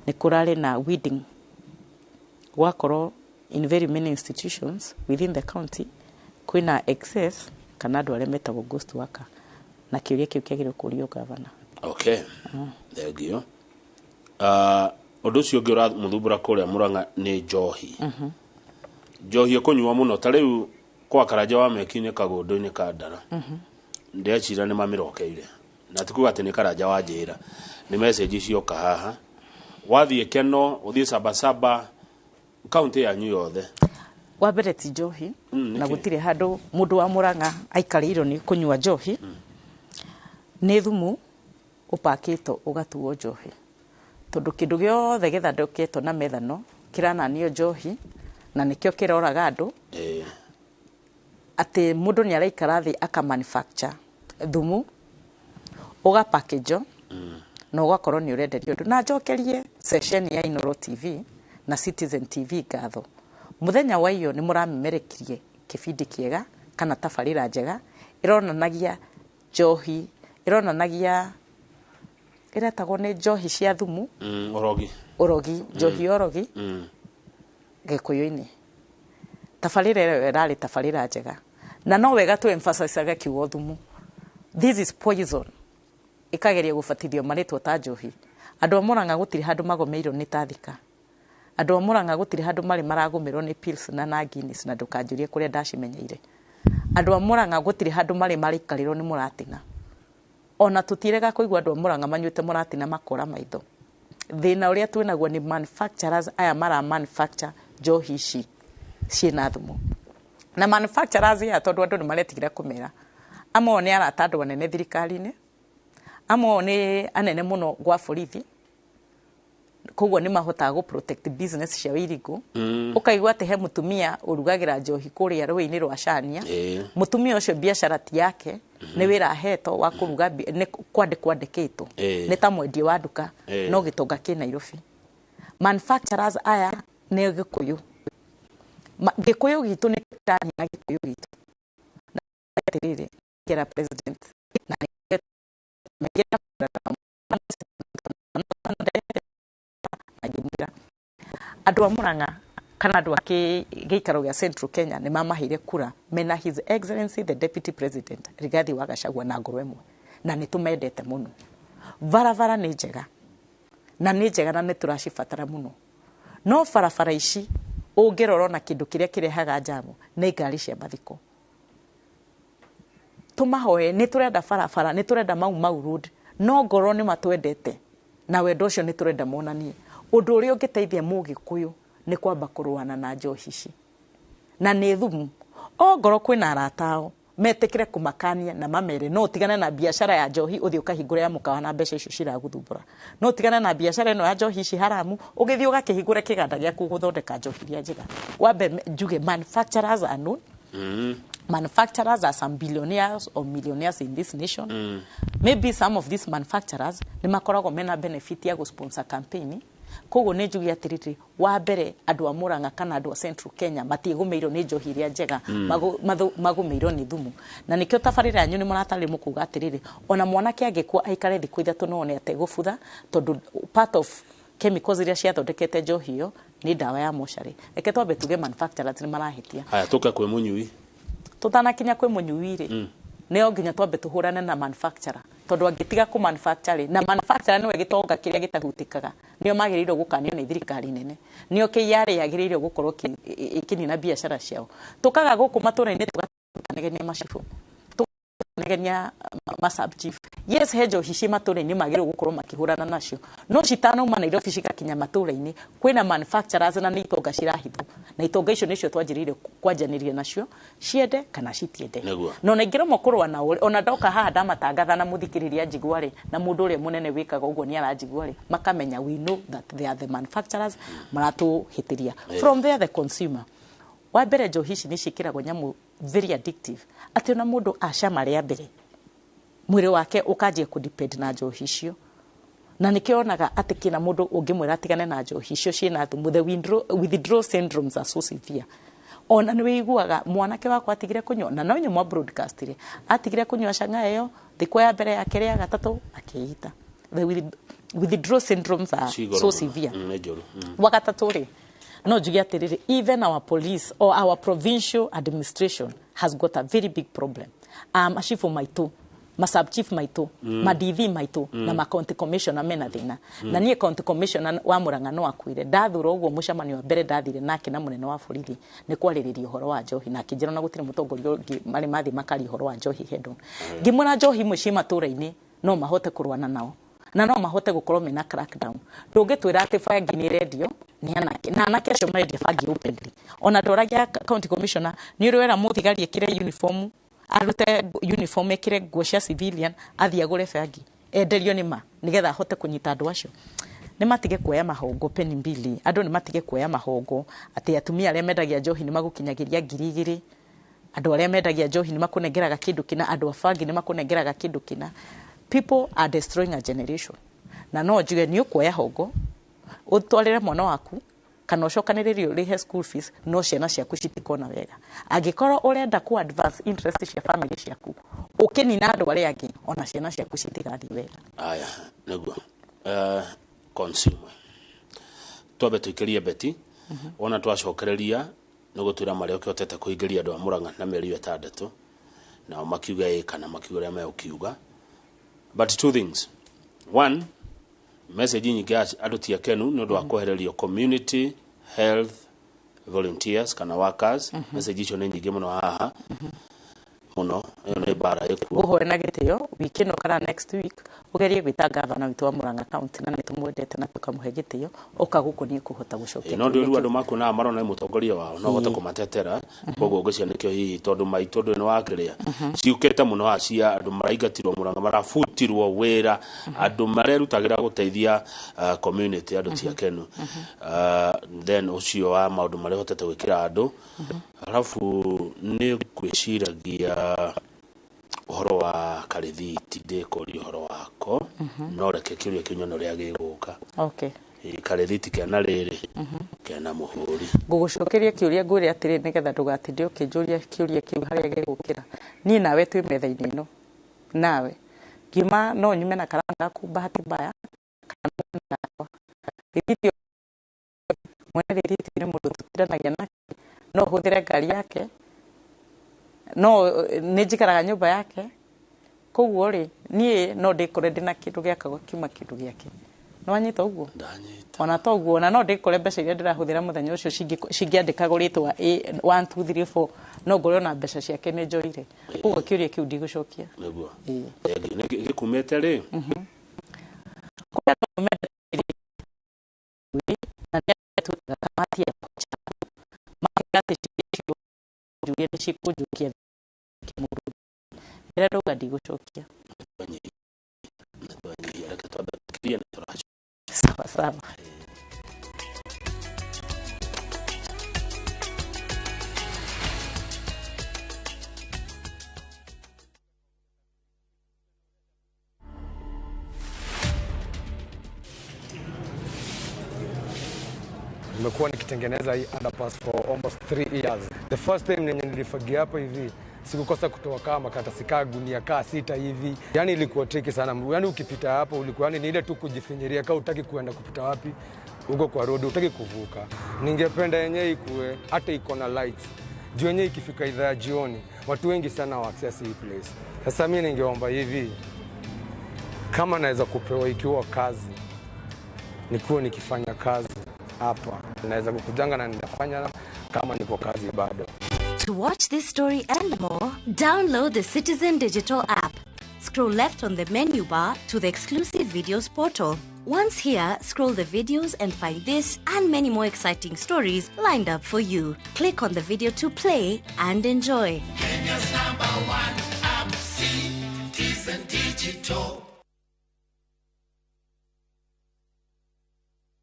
nĩ kũrarĩ na weeding, gwakorwo in very many institutions within the county kwĩna excess kana andũ arĩa metagwo ghost worker, na kĩũria kĩu kĩagĩrĩirwo kũrio gavana. Okay, thank you. Ũndũ ũcio ũngĩ ũramũthumbũra kũrĩa Mũrang'a nĩ njohi. Njohi ĩkũnyua mũno ta rĩu kwa Karanja wa Meki-inĩ, kagũndũ-inĩ ka Ndara, ndecira nĩ mamĩrokeire, na ti kuga atĩ nĩ Karanja wa njĩra, nĩ message cioka haha. Wathiĩ Keno, ũthiĩ Sabasaba, kaunti yanyu yothe. Wa mbere, ti njohi. Na Nĩkĩ? Gũtirĩ handũ mũndũ wa Mũrang'a aikarĩirwo nĩ kũnyua njohi. Nĩ thumu ũpakĩtwo ũgatuo njohi, tondũ kĩndũ gĩothe gĩthondeketwo na methano kĩrananio njohi, na nĩkĩo kĩroraga andũ. Atĩ mũndũ nĩ araikara thĩ aka manufacture thumu, ũgapakĩnjo na ũgakorwo nĩ ũrenderio andũ. Na njokerie ceceni ya Inoro TV na Citizen TV ngatho. Mũthenya wa iyo nĩ mũramemerekirie kĩbindi kĩega kana tabarĩra njega ĩronanagia njohi, ĩronanagia ĩretagwo nĩ njohi cia thumu. Ũrogi. Ũrogi, njohi ya ũrogi. Gĩkũyũ-inĩ tabarĩra ĩyo ĩrarĩ tabarĩra njega, na no wega tu emphasize kiugo thumu. This is poison ĩkageria gũbatithio marĩtwa ta njohi. Andũ a Mũrang'a gũtirĩ handũ magomeirwo nĩ tathika. Andũ a Mũrang'a gũtirĩ handũ marĩ maragũmĩrwo nĩ pills na Guinness, na ndũkanjũrie kũrĩa ndacimenyeire. Andũ a Mũrang'a gũtirĩ handũ marĩ maraikarĩrwo nĩ mũratina. Ona tũtirega kũigua andũ a Mũrang'a manyuĩte mũratina makora maitho. Thĩna ũrĩa twĩnaguo nĩ manufacturers aya mara manufacture njohi ici ciĩna thumu, na manufacturers aya, tondũ andũ nĩ maretigĩra kũmera, amwe ao nĩ arata andũ anene thirikari-inĩ, amwe ao nĩ anene mũno gwa borithi, koguo nĩ mahotaga gũ protect business cia Wĩirigũ. Ũkaigua atĩ he mũtumia ũrugagĩra njohi kũrĩa rũĩ-inĩ rwa Cania. Mũtumia ũcio biacara ti yake, nĩ wĩra ahetwo wa kũruga, nĩ kwandĩkwo andĩkĩtwo. Nĩ ta mwendia wa nduka. No gĩtonga kĩ Nairobi. Manufacturers aya nĩ Gĩkũyũ. Gĩkũyũ gitũ nĩ kĩranina Gĩkũyũ gitũ. Na atĩrĩrĩ, kĩra president na ngĩra ngĩmwĩra andũ a Mũrang'a Kana andũ a gĩikaro gĩa Central Kenya nĩ mamaheire kura mena His Excellency the Deputy President Rigathi wa Gachagua na ngoro ĩmwe, na nĩ tũmendete mũno. Barabara nĩ njega, na nĩ njega na nĩ tũracibatara mũno, no barabara ici ũngĩrora ona kĩndũ kĩrĩa kĩrehaga njamu nĩ ngari cia mathiko. Tũmahoe, nĩ tũrenda barabara, nĩ tũrenda Mau Mau Road, no ngorwo nĩ matwendete na wendo ũcio nĩ tũrenda monanie. Ũndũ ũrĩa ũngĩteithia Mũgĩkũyũ nĩ kwamba kũrũana na njohi ici na nĩ thumu. Ongorwo kwĩna arata ao, metĩkĩre kũmakania na mamere no ũtigane na biacara ya njohi, ũthiĩ ũkahingũre ya mũkawa na mbeca icio ciragũthumbũra. No ũtigane na biacara ĩno ya njohi ici haramu, ũgĩthiĩ ũgakĩhingũre kĩganda gĩaku gũthondeka njohi iria njega. Wambe njuge manufacturers are known. Manufacturers are some billionaires or millionaires in this nation. Maybe some of these manufacturers nĩ makoragwo mena benefit ya gũ-sponsor campaign. Koguo nĩ njuge atĩrĩrĩ, wa mbere, andũ a Murang'a kana andũ a Central Kenya matiĩgũmĩirwo nĩ njohi iria njega, magũmĩirwo nĩ thumu. Na nĩkĩo tabarĩra yanyu nĩ mũratarĩ mũkuga atĩrĩrĩ, ona mwanake angĩkua aikare thikũ 3 no one ategũbutha, tondũ part of chemicals iria ciathondekete njohi ĩyo nĩ ndawa ya mocarĩ. Reke twambe tuge manufacturers nĩ marahĩtia. Haya, tũke kwĩ mũnyui. Tũtanakinya kwĩ mũnyui rĩ, nĩo nginya twambe tũhũrane na manufacturer, tondũ angĩtiga kũ manufacture, na manufacturer nĩwe gĩtonga kĩrĩa gĩtahutĩkaga, nĩo magĩrĩirwo gũkanio nĩ thirikari nene, nĩo KRA yagĩrĩirwo gũkorwo ĩkĩnina biacara ciao. Tũkaga gũkũ matũra-inĩ tũganegenia macibũ, tũganegenia ma sub chief. Yes, he njohi ci matũra-inĩ magĩrĩirwo gũkorwo makĩhũrana nacio, no citanauma Nairobi cigakinya matũra-inĩ, kwĩna manufacturers na nĩ itonga cirahithwo, na itonga icio nĩcio twanjĩrĩire kwanjanĩria nacio, ciende kana citiende. No na ingĩremwo kũrũa nao, ona ndoka haha ndamatangatha na mũthikĩrĩria njigua rĩ, na mũndũ ũrĩa mũnene wĩkaga ũguo nĩ aranjigua rĩ, makamenya we know that they are the manufacturers maratũhĩtĩria. From there, the consumer, wa mbere, njohi ici nĩ ciĩkĩragwo nyamũ very addictive, atĩ ona mũndũ acama rĩa mbere, mwĩrĩ wake ũkanjia kũdepend na njohi icio, na nĩkĩo onaga atĩ kĩna mũndũ ũngĩmwĩra atigane na njohi icio ciĩna thumu, the withdrawal syndromes are so severe. Ona nĩ wĩiguaga mwanake wakwa atigire kũnyua, na no inyuĩ mwa broadcast rĩ, atigire kũnyua canga ĩyo, thikũ ya mbere, ya kerĩ, ya gatatũ, akĩita. The withdrawal syndromes are Ci igũrũ so mũno. severe. Nĩ njũru. Wa gatatũ rĩ, no njuge atĩrĩrĩ, even our police or our provincial administration has got a very big problem. Macibu maitũ, masub chief maitũ, madithi maitũ na ma county commissioner mena thĩna. Na niĩ county commissioner wa Murang'a no akuire, ndathura ũguo, mũcemanio wa mbere ndathire nake na mũnene wa borithi nĩ kwarĩrĩria ũhoro wa njohi, na akĩnjĩra ona gũtirĩ mũtongoria ũngĩ marĩ mathiĩ makaria ũhoro wa njohi head on. Ngĩmwĩra njohi imwe ciĩ matũra-inĩ no mahote kũrũana nao na no mahote gũkorwo mena crackdown. Ndũngĩtwĩra atĩ bangi nĩ ĩrendio nĩ anake, na anake acio marendia bangi openly. Ona ndoragia county commissioner, nĩ ũrĩ wera mũthigari ĩkĩre uniform, arute uniform, ĩkĩre nguo cia civilian, athiĩ agũre bangi enderio nĩ ma nĩgetha ahote kũnyita andũ acio? Nĩ matige kuoya mahongo peni mbili. Andũ nĩ matige kuoya mahongo atĩ atumia arĩa mendagia njohi nĩ magũkinyagĩria 2000, andũ arĩa mendagia njohi nĩ makũnengeraga kĩndũ kĩna, andũ a bangi nĩ makũnengeraga kĩndũ kĩna. People are destroying a generation. Na no njuge nĩ ũkuoya hongo ũtwarĩre mwana waku kana ũcokanĩrĩrie ũrĩhe school fees, no ciana ciaku citikona wega. Angĩkorwo ũrenda ku advance interest cia family ciaku ũkĩnina andũ arĩa angĩ, ona ciana ciaku citigathiĩ wega. Aya, nĩguo consumer twambe tũikĩrie beti, wona twacokereria nĩ gũtwĩra marĩa ũkĩhotete kũhingĩria andũ a Murang'a na mĩeri ĩyo 6, nao makiuga ĩ kana makiuga ũrĩa megũkiuga. But two things: one, message nyingĩ ya andũ ti akenu nĩ ũndũ wa kwehererio community health volunteers kana workers. Message icio nĩ nyingĩ mũno haha mũno, ĩyo nĩ mbara ĩkuo. Ngũhoe na gĩtĩo, wiki ĩno kana next week ũgerie gwĩta gavana witũ wa Murang'a County, na nĩ tũmwendete na tũkamũhe gĩtĩo, ũka gũkũ niĩ kũhota gũcokia No kĩũria ndĩrua kĩu. Andũ makuonaga marona nĩ mũtongoria wao no hote kũmatetera, koguo ngwĩciria nĩkĩo hihi tondũ maitũ ndũrĩ nĩ wakĩrĩa ciũkĩte mũno haha cia andũ maraingatirwo Murang'a, marabutirwo wĩra, andũ marerutagĩra gũteithia community, andũ ti akenu. Then ũcio wa maũndũ marĩa ũhotete gwĩkĩra andũ, arabu nĩ ngwĩciragia ũhoro wa karĩthiti, ndĩkũria ũhoro wako, no reke kĩũria kĩu nyone ũrĩa gĩgũka. Okay. Ĩ, karĩthiti kena rĩrĩ kena mũhũri. Ngũgũcokeria kĩũria, ngwĩre atĩrĩ, nĩgetha ndũgatinde ũkĩnjũria kĩũria kĩu harĩa gĩgũkĩra. Niĩ nawe twĩ metha-inĩ ĩno, nawe ngiuma no nyume na karamu gaku, bahati mbaya, kana gakwa rĩthiti. Mwene rĩthiti nĩ mũndũ tũtindanagia nake, no hũthĩre ngari yake, no nĩ njikaraga nyũmba yake. Koguo rĩ, niĩ no ndĩkore ndĩna kĩndũ gĩakwa kiuma kĩndũ gĩake. Nĩ wanyita ũguo? Ndanyita. Ona to ũguo, ona no ndĩkore mbeca iria ndĩrahũthĩra mũthenya ũcio cingĩandĩkagwo rĩtwa A 1 2 3 4, no ngore ona mbeca ciake nĩ njoire. Koguo kĩũria kĩu ndigũcokia. Nĩguo. Ĩĩ. Gĩkumĩte rĩ? Kũrĩ andũ mendete na nĩ twĩtaga kamati ya makĩra atĩ ciũria nĩ cikũnjũkia kĩmũrũ. Rĩrĩa ndauga ndigũcokia. Twanyihia, reke twambe tũkirie nĩ tũracoka. Sawa sawa. Nimekuwa nikitengeneza hii underpass for almost 3 years. The first time nenye nilifagia hapa hivi sikukosa kutoa kama makaratasi kaa gunia kaa 6 hivi. Yani ilikuwa tricky sana. Yani ukipita hapo ulikuwa yani ni ile tu kujifinyiria kaa utaki kuenda kupita wapi huko kwa road, utaki kuvuka. Ningependa yenyewe ikue hata iko na lights. Juu yenyewe ikifika idhaa ya jioni watu wengi sana wa access hii place. Sasa mimi ningeomba hivi, kama naweza kupewa ikiwa kazi, nikuwe nikifanya kazi hapa, naweza kukujanga na ninafanya kama niko kazi bado. To watch this story and more, download the Citizen Digital app. Scroll left on the menu bar to the exclusive videos portal. Once here, scroll the videos and find this and many more exciting stories lined up for you. Click on the video to play and enjoy. Kenya's #1 app, Citizen Digital.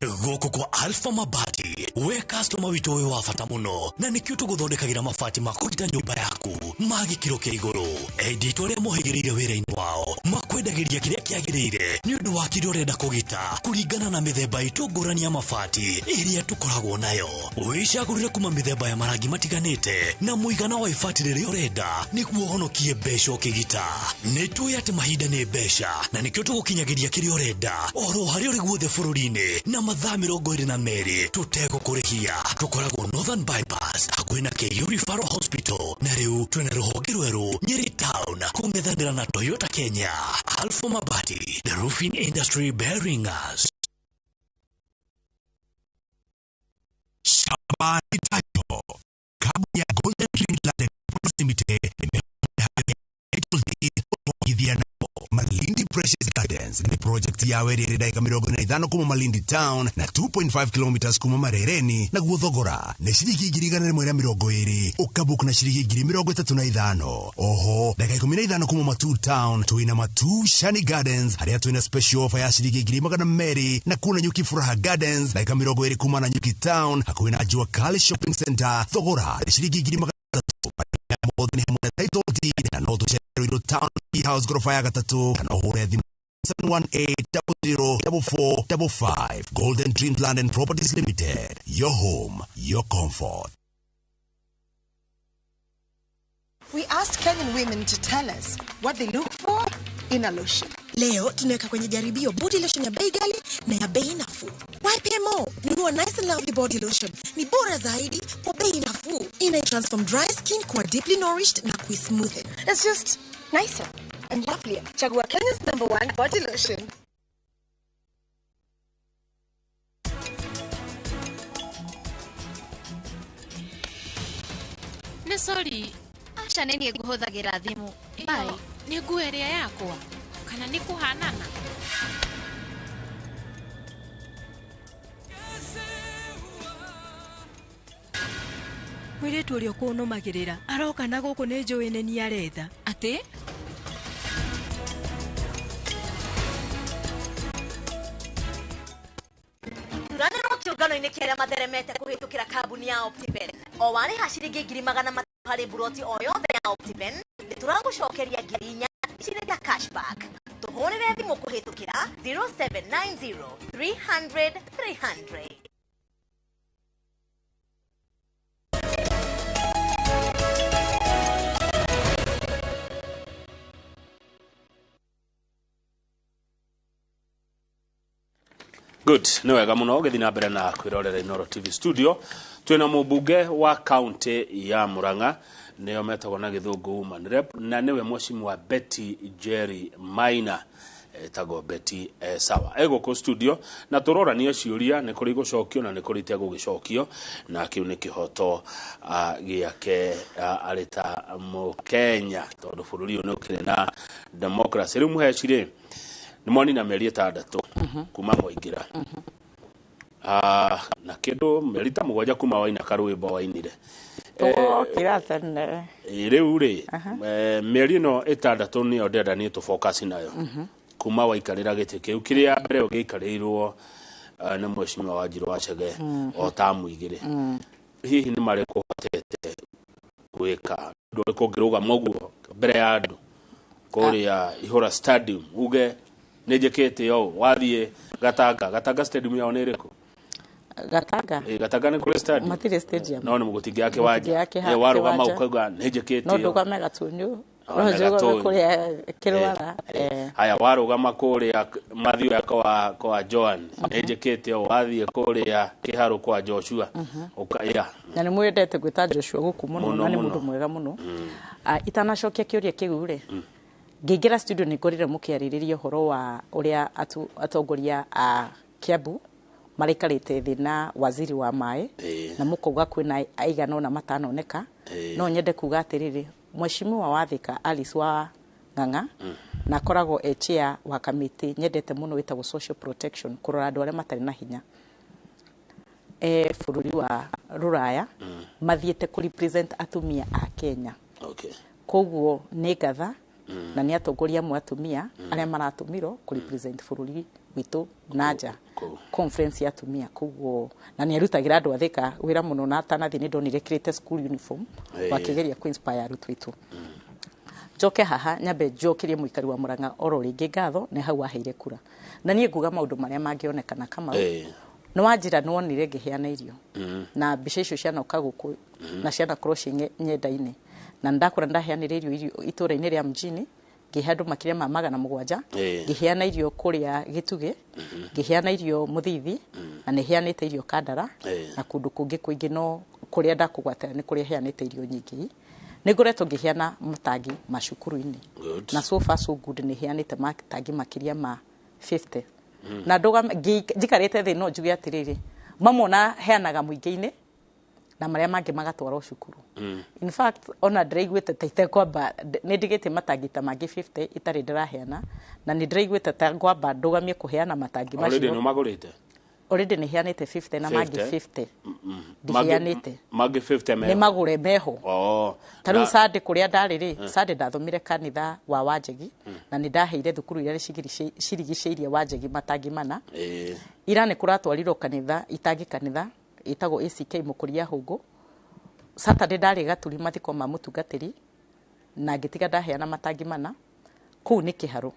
Gũkũ kwa Alpha Mabati, we customer witũ wĩ wa bata mũno, na nĩkĩo tũgũthondekagĩra mabati ma kũgita nyũmba yaku ma gĩkĩro kĩa igũrũ. Endia itũ arĩa mohĩgĩrĩire wĩra-inĩ wao makwendagĩria kĩrĩa kĩagĩrĩire nĩ ũndũ wa kĩrĩa ũrenda kũgita kũringana na mĩthemba itũ ngũrani ya mabati ĩrĩa tũkoragwo nayo. Wĩcagũrĩre kuma mĩthemba ya marangi matiganĩte na mũigana wa ibati rĩrĩa ũrenda nĩguo ũhonokie mbeca ũkĩgita. Nĩ tũĩ atĩ mahinda nĩ mbeca na nĩkĩo tũgũkinyagĩria kĩrĩa ũrenda oro harĩa ũrĩ guothe bũrũri-inĩ na mathaa 22 tũtegũkũrĩhia. Tũkoragwo Northern Bypass hakuhĩ na KU Referral Hospital, na rĩu twĩna rũhonge rwerũ Nyeri Town kũng'ethanĩra na Toyota Kenya. Alpha Mabati, the roofing industry bearing us. Shabani Title, kampuni ya Golden Dream Land Properties Limited imethia Malindi Precious Gardens ni project ya werere dakika 45 kuma Malindi Town na 2.5 kilometers kuma Marereni, na guo thogora ni ciringi 120,000 ukabook na ciringi 35,000. Oho dakika 15 kuma Matu Town twina Matu Shani Gardens haria twina special offer ya ciringi 200,000, na kuna Nyuki Furaha Gardens dakika 20 kuma na Nyuki Town hakuhi na Jua Kali Shopping Center thogora ni ciringi 300,000. Mothe ni hamwe na title deed na no tucererwo Town House gorofa ya gatatu kana ũhũre thimũ 718004455. Golden Dream Land and Properties Limited, your home, your comfort. We asked Kenyan women to tell us what they look for in a lotion. Leo tunaweka kwenye jaribio body lotion ya bei ghali na ya bei nafuu. YPMO, nunua Nice and Lovely body lotion. Ni bora zaidi kwa bei nafuu. Ina transform dry skin kuwa deeply nourished na kuismoothen. It's just nicer and lovelier. Chagua Kenya's #1 body lotion. Nĩ sorry. Aca nĩ niĩ ngũhũthagĩra thimũ. Bye. Nĩ nguo ĩrĩa yakwa kana nĩ kũhanana? Mũirĩtu ũrĩa ũkũnũmagĩrĩra aroka na gũkũ nĩ njũĩ nĩ niĩ aretha. Atĩ? Thuranĩrwo kĩũngano-inĩ kĩa arĩa matheremete kũhĩtũkĩra kambuni ya Optiven. O warĩha ciringi 300,000 harĩ buroti o yothe ya Optiven, nĩtũragũcokeria 4,000 cirĩ ta cashback. Tũhũrĩre thimũ kũhĩtũkĩra 0790 300 300. Good, nĩ wega mũno ũgĩthiĩ na mbere na kwĩrorera Inooro TV studio. Twĩna mũmbunge wa kaunti ya Murang'a, nĩo metagwo na gĩthũngũ woman rep, na nĩwe mheshimiwa Betty Jerry Maina, etagwo Betty sawa. Egũkũ studio na tũrorania ciũria, nĩ kũrĩ igũcokio na nĩ kũrĩ itegũgĩcokio, na kĩu nĩ kĩhoto gĩake arĩ ta mũkenya, tondũ bũrũri ũyũ nĩ ũkĩrĩ na democracy. Rĩu mũheci rĩ, nĩ mwanina mĩeri 6 kuma mwaingĩra, na kĩndũ mĩeri ta 7 kuma waina karwĩmbo wainire. Tũgokĩra tene. Rĩu rĩ, mĩeri ĩno 6 nĩyo ndĩrenda niĩ tũ focus nayo, kuma waikarĩra gĩtĩ kĩu kĩrĩa mbere ũgĩikarĩirwo nĩ mheshimiwa Wanjirũ wa Chege o tamu 2. Hihi nĩ marĩkũ ũhotete gwĩka? Ũndũ ũrĩkũ ũngĩrũgama ũguo mbere ya andũ kũrĩa Ihũra Stadium uge nĩ njĩkĩte ũũ? Wathiĩ Gatanga, Gatanga stadium yao nĩ ĩrĩkũ? Gatanga. Gatanga nĩ kũrĩ stadium? Matirĩ stadium. No nĩ mũgũtingĩaka kĩwanja. Mũtingĩaka Warũgama kĩwanja. ũkauga nĩ njĩkĩte No ũũ. ndũgame Gatunyu. Oh, No na njũgame Gatunyu. kũrĩa Kĩrwara. Haya, warũgama kũrĩa Mathioya kwa Joan, nĩ njĩkĩte ũũ. Wathiĩ kũrĩa Kĩharũ kwa Joshua, ũka ya Na nĩ mwendete gwĩta Joshua gũkũ mũno, Mũno, na nĩ mũno. mũndũ mwega mũno. Itanacokia kĩũria kĩu rĩ, ngĩingĩra studio nĩ ngorire mũkĩarĩrĩria ũhoro wa ũrĩa atongoria a Kiambu maraikarĩte thĩ na waziri wa maĩ, na mũkauga kwĩna aigana ũna matanoneka. No nyende kuga atĩrĩrĩ, mheshimiwa wa Thika Alice wa Ng'ang'a, na akoragwo e chair wa kamĩtĩ nyendete mũno ĩtagwo social protection, kũrora andũ arĩa matarĩ na hinya bũrũri wa Rũraya, mathiĩte kũ represent atumia a Kenya. Koguo nĩ ngatha na nĩ atongoria amwe atumia arĩa maratũmirwo kũ represent bũrũri witũ na nja conference ya atumia. Koguo na nĩ arutagĩra andũ a Thika wĩra mũno, na atanathiĩ nĩ ndonire ekĩrĩte school uniform, wakĩgeria kũ inspire arutwo aitũ. Njoke haha nyambe njokerie mũikari wa Murang'a oro rĩngĩ ngatho nĩ hau aheire kura, na niĩ nguga maũndũ marĩa mangĩonekana Kamau. Nĩ wanjĩra nĩ wonire ngĩheana irio, na mbica icio cianoka gũkũ na cianakorwo ciĩ nyenda-inĩ, na ndakora ndaheanire irio itũra-inĩ rĩa mjini, ngĩhe andũ makĩria ma 700, ngĩheana irio kũrĩa Gĩtugĩ, ngĩheana irio Mũthithi, na nĩ heanĩte irio Kandara na kũndũ kũngĩ kũingĩ, no kũrĩa ndakũgwatĩra nĩ kũrĩa heanĩte irio nyingĩ. Nĩ ngoretwo ngĩheana matangi macukuru-inĩ, na so far so good, nĩ heanĩte matangi makĩria ma 50. Na ndũgame njikarĩte thĩ no njuge atĩrĩrĩ, mamwe ona heanaga mũingĩ-inĩ na marĩa mangĩ magatwarwo cukuru. In fact, ona ndĩraiguĩte ta itekwamba nĩ ndigĩtie matangi ta mangĩ 50 itarĩ ndĩraheana, na nĩ ndĩraiguĩte ta ngwamba ndũgamie kũheana matangi Already macio. nĩ ũmagũrĩte? Already nĩ heanĩte 50 na mangĩ 50? 50 ndiheanĩte. Mangĩ 50 Nĩ meho? magũre meho. Ta rĩu Sunday kũrĩa ndarĩ rĩ, Sunday ndathomire kanitha wa Wanjegi, na nĩ ndaheire thukuru iria cirigicĩirie Wanjegi matangi 4. Ira nĩ kũratwarirwo kanitha itangi kanitha ĩtagwo ACK Mũkũria Hũngũ. Saturday ndarĩ Gaturi mathiko ma mũtungatĩri, na ngĩtiga ndaheana matangi 4 kũu nĩ Kĩharũ.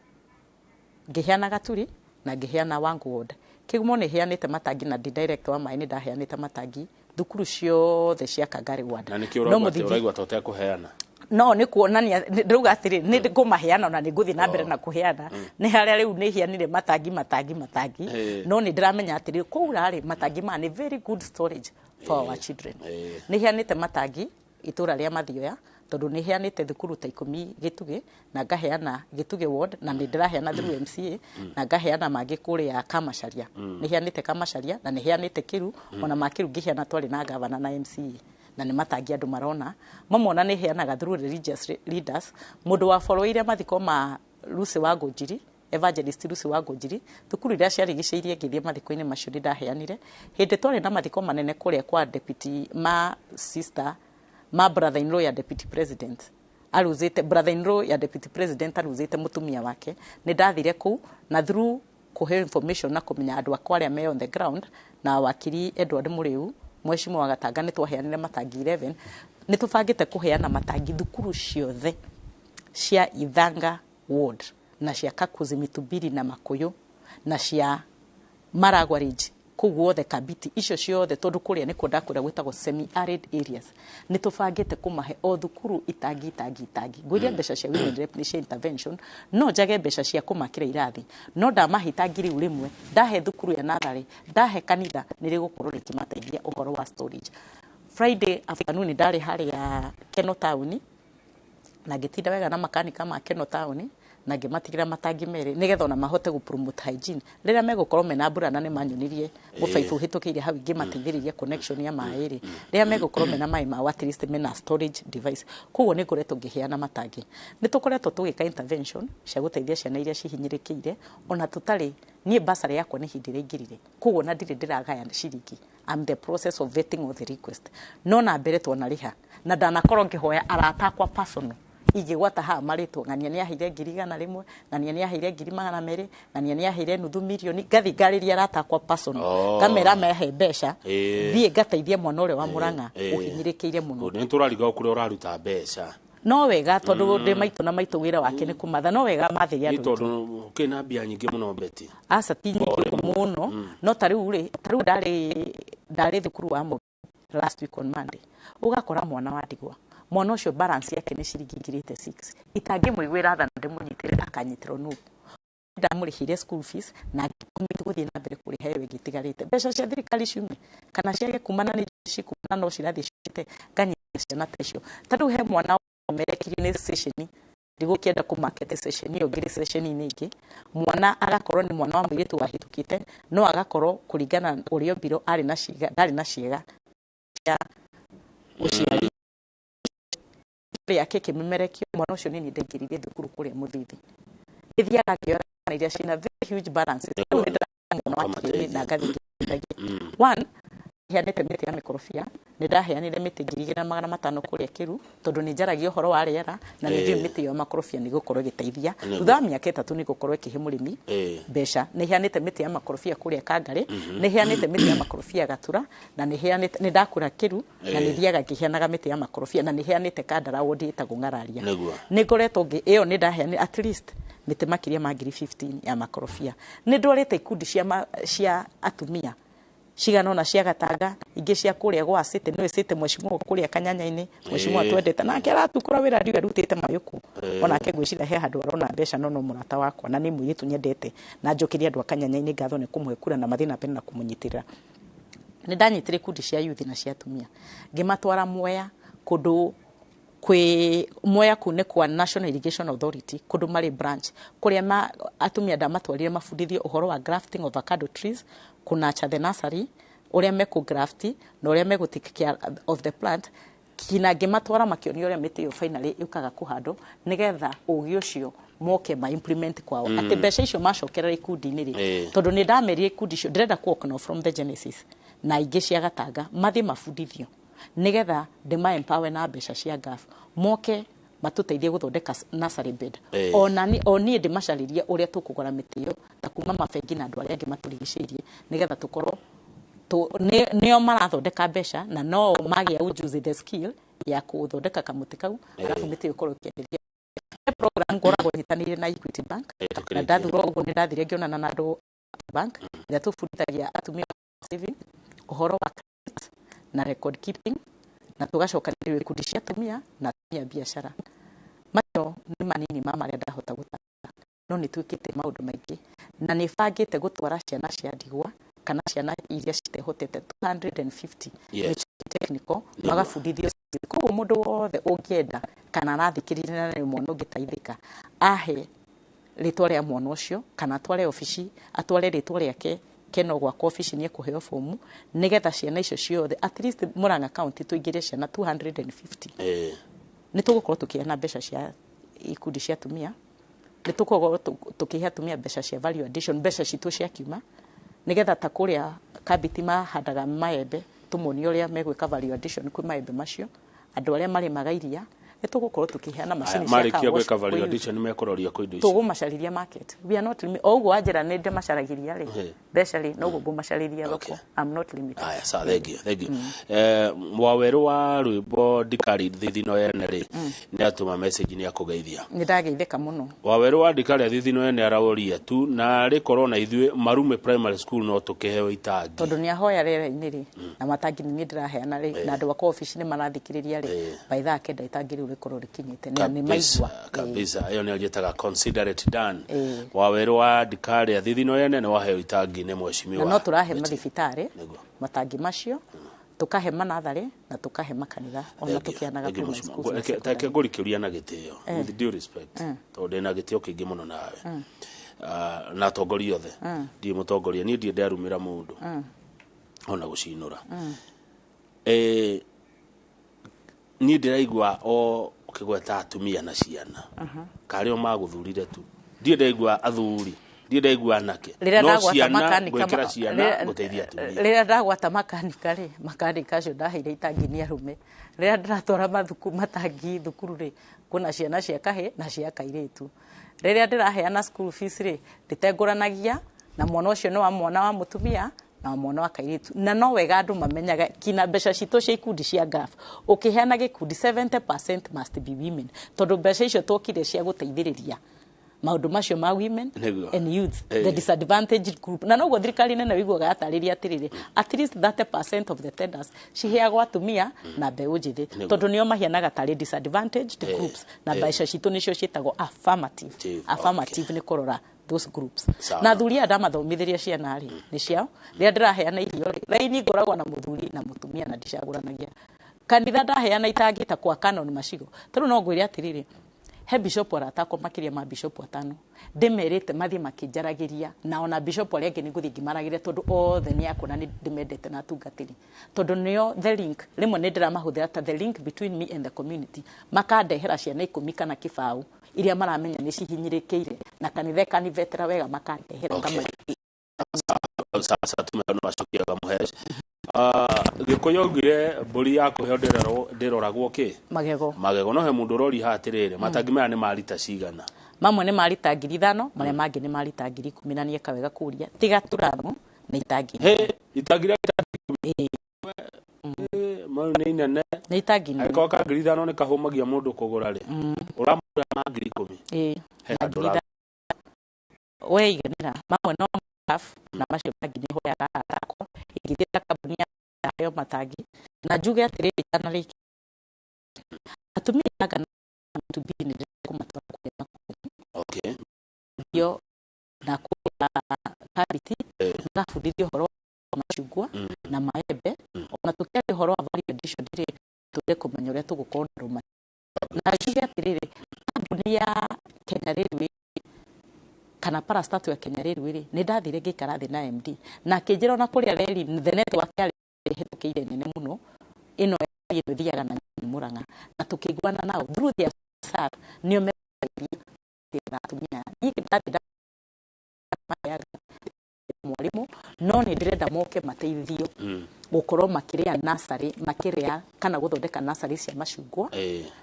Ngĩheana Gaturi na ngĩheana Wangu Ward. Kĩgumo nĩ heanĩte matangi, na ndi director wa maĩ nĩ ndaheanĩte matangi thukuru ciothe cia Kangari Ward. Na nĩkĩo No ũraigua atĩ mũthingi ũraigua ta ũtekũheana? No nĩ kuonania ndĩrauga atĩrĩ, nĩ ngũmaheana na nĩ ngũthiĩ na mbere na kũheana. Nĩ harĩa rĩu nĩ heanire matangi matangi matangi, no nĩ ndĩramenya atĩrĩ, kũu rĩ matangi maya nĩ very good storage for our children. Nĩ heanĩte matangi itũra rĩa Mathioya, tondũ nĩ heanĩte thukuru ta 10 Gĩtugĩ, na ngaheana Gĩtugĩ ward, na nĩ ndĩraheana through MCA, na ngaheana mangĩ kũrĩa Kamacharia. Nĩ heanĩte Kamacharia na nĩ heanĩte Kĩru, ona ma Kĩru ngĩheana twarĩ na gavana na MCA, na nĩ matangi andũ marona mamwe. Ona nĩ heanaga through religious leaders. Mũndũ wa boroire mathiko ma Lucy wa Ngũnjiri, Evangelist Lucy wa Ngũnjiri, thukuru iria ciarigicĩirie ngĩthiĩ mathiko-inĩ macio nĩ ndaheanire. Hĩndĩ twarĩ na mathiko manene kũrĩa kwa deputy ma sister ma brother in law ya deputy president, aruzĩte brother in law ya deputy president aruzĩte mũtumia wake, nĩ ndathire kũu na through kũheo information na kũmenya andũ akwa arĩa me on the ground na wakiri Edward Mũrĩu, mheshimiwa wa Gatanga, nĩ twaheanire matangi 11. Nĩ tũbangĩte kũheana matangi thukuru ciothe cia Ithanga ward na cia Kakuzi, Mitubiri na Makuyu na cia Maragwa Ridge. Kũu guothe Kabiti icio ciothe, tondũ kũrĩa nĩkuo ndakwĩra gwĩtagwo semi arid areas, nĩ tũbangĩte kũmahe o thukuru itangi itangi itangi. Ngwĩria mbeca cia women rep nĩ cia intervention, no njage mbeca cia kũmakĩra irathi, no ndamahe itangi rĩu rĩmwe, ndahe thukuru ya natharĩ, ndahe kanitha, nĩ rĩgũkorwo rĩkĩmateithia ũhoro wa storage. Friday afternoon ndarĩ harĩa Keno Town na ngĩtinda wega na makanika ma Keno Town na ngĩmatigĩra matangi 2 nĩgetha ona mahote gũ promote hygiene rĩrĩa megũkorwo mena mbura, na nĩ manyonirie mũbaibũ ũhĩtũkĩire hau ingĩmateithĩrĩria connection ya maĩ rĩ, rĩrĩa megũkorwo mena maĩ mao, at least mena storage device. Koguo nĩ ngoretwo ngĩheana matangi. Nĩ tũkoretwo tũgĩka intervention cia gũteithia ciana iria cihinyĩrĩkĩire ona tũtarĩ. Niĩ basarĩ yakwa nĩ hĩndĩ ĩrĩa ingĩrire, koguo na ndirĩ ndĩragaya ciringi. I'm the process of vetting all the request, no na mbere twanarĩha na ndanakorwo ngĩhoya arata akwa personal ingĩgwata haha marĩtwa, ng'ania nĩ aheire 100,000, ng'ania nĩ aheire 200,000, ng'ania nĩ aheire 500,000. Ngathi ngarĩria arata akwa personal, ngamera mehe mbeca, thiĩ ngateithie mwana ũrĩa wa Mũrang'a ũhinyĩrĩkĩire mũno. Nĩ tũrariga kũrĩa ũraruta mbeca. No wega, tondũ ndĩ maitũ na maitũ wĩra wake nĩ kũmatha, no wega mathĩre Nĩ andũ. Tondũ kĩna mbia nyingĩ mũno, Beti. Aca, ti nyingĩ ũguo mũno, no ta rĩu rĩ, ta rĩu ndarĩ thukuru wa Mũmbi last week on Monday, ũgakora mwana wa ndigwa, mwana ũcio balance yake nĩ ciringi 86,000. Itangĩmũiguĩra tha na ndĩmũnyitĩrĩre, akanyitĩrwo nũ? Ndamũrĩhĩire school fees na ngĩcommit gũthiĩ na mbere kũrĩha ĩyo ĩngĩ ĩtigarĩte. Mbeca cia thirikari ciume kana ciage kumana nĩ cikumana, no cirathiĩ ciumĩte. Nganyita ciana ta icio. Ta rĩu he mwana wamerekirio nĩ station, ndigũkĩenda kũmarket station ĩyo, ngĩrĩ station-inĩ ĩngĩ, mwana agakorwo nĩ mwana wa mũirĩtu wahĩtũkĩte, no agakorwo kũringana na ũrĩa ombirwo arĩ na ciĩga, ndarĩ na ciĩga cia ũciari yake ĩkĩmemerekio. Mwana ũcio nĩ niĩ ndaingĩririe thukuru kũrĩa Mũthithi. Nĩthiaga ngĩoya ciana iria ciĩna very huge balances. Rĩu nĩ ndĩra mwana wa kĩrĩ na ngathiĩ ngĩteithagia. One, heanĩte mĩtĩ ya mĩkorobia, nĩ ndaheanire mĩtĩ 2,500 kũrĩa Kĩru, tondũ nĩ njaragia ũhoro wa rĩera na nĩ njũĩ mĩtĩ ĩyo ya makorobia nĩ gũkorwo ĩgĩteithia thutha wa mĩaka 3, nĩ gũkorwo ĩkĩhe mũrĩmi mbeca. Nĩ heanĩte mĩtĩ ya makorobia kũrĩa Kangarĩ, nĩ heanĩte mĩtĩ ya makorobia Gatura, na nĩ heanĩte, nĩ ndakũra Kĩru, na nĩ thiaga ngĩheanaga mĩtĩ ya makorobia, na nĩ heanĩte Kandara, wodi ĩtagwo Ng'araria. Nĩ ngoretwo ngĩ ĩyo, nĩ ndaheanire at least mĩtĩ makĩria ma 15,000 ya makorobia. Nĩ ndwarĩte ikundi cia atumia cigana ũna cia Gatanga, ingĩ cia kũrĩa gwa City, nĩwe City, mheshimiwa kũrĩa Kanyanya-inĩ, mheshimiwa twendete nake aratukũra wĩra, ndiũĩ arutĩte mayũkũ. Onake ngwĩciria he handũ arona mbeca, no no mũrata wakwa na nĩ mũirĩtu nyendete, na njũkĩrie andũ a Kanyanya-inĩ ngatho nĩ kũmũhe kura na mathiĩ na mbere na kũmũnyitĩrĩra. Nĩ ndanyitire ikundi cia youth na cia atumia, ngĩmatwara Mwea, kũndũ kwĩ Mwea, kũu nĩ kwa National Irrigation Authority, kũndũ marĩ branch kũrĩa ma, atumia ndamatwarire mabundithio ũhoro wa grafting of avocado trees, kũnurture the nursery, ũrĩa mekũ graft na ũrĩa megũ take care of the plant, kinya ngĩmatwara makĩonio ũrĩa mĩtĩ ĩyo finally yũkaga kũhandwo, nĩgetha ũgĩ ũcio moke ma implement kwao, atĩ mbeca icio macokerera ikundi-inĩ rĩ, tondũ nĩ ndamerire ikundi icio ndĩrenda ku work now from the genesis na ingĩ cia Gatanga mathiĩ mabundithio, nĩgetha ndĩma empower na mbeca cia GAF, moke matũteithie gũthondeka nursery bed. Ona ni o niĩ ndĩmacarĩrie ũrĩa tũkũgũra mĩtĩ ĩyo ta kuma mabengi na andũ arĩa angĩ matũrigicĩirie, nĩgetha tũkorwo nĩo marathondeka mbeca na no magĩa ujuzi, the skill ya gũthondeka kamũtĩ kau, arabu mĩtĩ ĩyo ĩkorwo ĩkĩenderia. He program ngoragwo nyitanĩire na Equity Bank, na Tũkĩrĩkia. Ndathurwo ũguo nĩ ndathire ngĩonana na andũ a bank ĩrĩa tũbundithagia atumia saving, ũhoro wa credit na record keeping, na tũgacokanĩrĩria ikundi cia atumia na atumia a biacara. Macio nĩ manini ma marĩa ndahota gũtara, no nĩ twĩkĩte maũndũ maingĩ, na nĩ bangĩte gũtwara ciana cia ndigwa kana ciana iria citehotete 250 technical magabundithio. Koguo mũndũ wothe ũngĩenda kana arathikĩrĩria na nĩ mwana ũngĩteithĩka, ahe rĩtwa rĩa mwana ũcio kana atware obici, atware rĩtwa rĩake keno gwakwa obici, nĩ ekũheo bomu, nĩgetha ciana icio ciothe, at least Murang'a County tũingĩrie ciana 250. Nĩ tũgũkorwo tũkĩheana mbeca cia ikundi cia atumia, nĩ tũgũkorwo tũkĩhe atumia mbeca cia value addition, mbeca citũ cia kiuma, nĩgetha ta kũrĩa Kabiti mahandaga maembe, tũmonie ũrĩa megwĩka value addition kwĩ maembe macio, andũ arĩa marĩmaga iria Nĩ tũgũkorwo tũkĩheana macini cia Marĩkia car wash gwĩka kwĩ value youth. addition nĩmekũroria kwĩ indo icio. Tũgũmacarĩria market. We are not o ũguo wanjĩra nĩ ndĩmacaragĩria rĩ, mbeca rĩ, noguo ngũmacarĩria thoko. I'm not limited. Aya, sawa, thank you, thank you. Wawerũ wa rwĩmbo ndikari thithino yene rĩ, nĩ atũma message, nĩ akũgeithia. Nĩ ndageithĩka mũno. Wawerũ wa ndikari thithino yene araũria tu na rĩkorwo na ithuĩ Marume Primary School no tũkĩheo itangi. Tondũ nĩ ahoya rĩera-inĩ rĩ, na matangi nĩ niĩ ndĩraheana rĩ, na andũ akwa obici nĩ marathikĩrĩria rĩ, by thaa 9 itangi rĩu rĩkorwo rĩkinyĩte na nĩ maigua. Kabisa, ĩyo nĩyo njĩtaga considerate dan. Wawerũ wa ndikari thithino yene nĩ waheo itangi nĩ mheshimiwa. Na no tũrahe mathibitarĩ matangi macio, tũkahe manatharĩ na tũkahe makanitha, ona tũkĩanaga Thank you, primary mheshimiwa. schools na Reke ngũrikĩria na gĩtĩo, with due respect, tondũ ndĩna gĩtĩo kĩingĩ mũno nawe. Ah, na atongoria othe. Ndirĩ mũtongoria niĩ, ndirĩ ndarumĩra mũndũ ona gũcinũra. Niĩ ndĩraigua o ũkĩgweta atumia na ciana karĩ o magũthurire tu, ndirĩ ndaigua athuri, ndirĩ ndaigua anake. Rĩrĩa No ndagwata ciana, makanika gwĩkĩra ciana, gũteithia atumia. Rĩrĩa ndagwata makanika rĩ, makanika acio ndaheire itangi nĩ arũme. Rĩrĩa ndĩratwara mathuku matangi thukuru rĩ, kwĩna ciana cia kahĩ na cia kairĩtu. Rĩrĩa ndĩraheana school fees rĩ, ndĩtengũranagia na mwana ũcio nĩ wa mwana wa mũtumia na mwana wa kairĩtu. Na no wega andũ mamenyaga kina mbeca citũ cia ikundi cia GAF, ũkĩheana gĩkundi 70% must be women, tondũ mbeca icio twokire cia gũteithĩrĩria maũndũ macio ma women and youth, the disadvantaged group. Na noguo thirikari nene wĩiguaga yatarĩria atĩrĩrĩ, at least 30% of the tenders ciheagwo atumia na mbeũ njĩthĩ, tondũ nĩo mahianaga tarĩ disadvantaged groups, na mbeca citũ nĩcio ciĩtagwo affirmative. Affirmative. Affirmative nĩ kũrora those groups. Sawa. Na athuri aya ndamathomithĩria ciana rĩ, nĩ ciao. Rĩrĩa ndĩraheana irio rĩ, raini ngoragwo na mũthuri na mũtumia na ndicagũranagia. Kanitha ndaheana itangi ta kwa Canon Macigo, tarĩu no ngwĩre atĩrĩrĩ, he bishop aratakwa makĩria ma bishop atano ndĩmerĩte mathiĩ makĩnjaragĩria, na ona bishop arĩa angĩ nĩ ngũthiĩ ngĩmaragĩria, tondũ othe nĩ akwa na nĩ ndĩmendete na atungatĩri, tondũ nĩo the link. Rĩmwe nĩ ndĩramahũthĩra ta the link between me and the community, makandehera ciana 10 kana 20 iria maramenya nĩ cihinyĩrĩkĩire na kanitha ĩkanivetera wega, makandehera. Sasa tume no acokia kamũhe. Gĩkũyũ augire mbũri ya kũheo ndĩroragwo kĩ? Magego. Magego. No he mũndũ ũroria haha atĩrĩrĩ, matangi maya nĩ ma rita cigana? Mamwe nĩ ma rita 5,000, marĩa mangĩ nĩ ma rita 10,000. Na nĩeka wega kũria, tiga turamu nĩ itangi. He itangi rĩa rita mau nĩ inene. Nĩ itangi nene. Angĩkorwo ka 5,000 nĩ kahũmagia mũndũ kũgũra rĩ, ũramũgũra ma 10,000? Ĩĩ. He handũ Weiganĩra mamwe no half, na macio mangĩ nĩ hoyaga atakwa ingĩthiĩ ta kambuni ya heo matangi. Na njuge atĩrĩrĩ, itanarĩkia, atumia ithanga na mĩtumbi nĩ ndĩkũmatwara kũrĩa Makũyũ yo na kũrĩa Kabiti, magabundithio ũhoro wa macungwa na maembe. Ona tũkĩaria ũhoro wa value addition rĩ, tũende kũmenya ũrĩa tũgũkorwo na rũma. Na njuge atĩrĩrĩ, kambuni ya Kenya Railway kana parastatal ya Kenya Railway rĩ, nĩ ndathire ngĩikara thĩ na MD na akĩnjĩra ona kũrĩa reri the network yarĩ ĩhĩtũkĩire nene mũno ĩno ĩno ĩthiaga na Murang'a, na tũkĩiguana nao through their SAR nĩo meteithia na atumia. Niĩ ndathiĩ ndamaheaga mwarimũ, no nĩ ndĩrenda moke mateithio gũkorwo makĩrĩa nursery, makĩrĩa kana gũthondeka nursery cia macungwa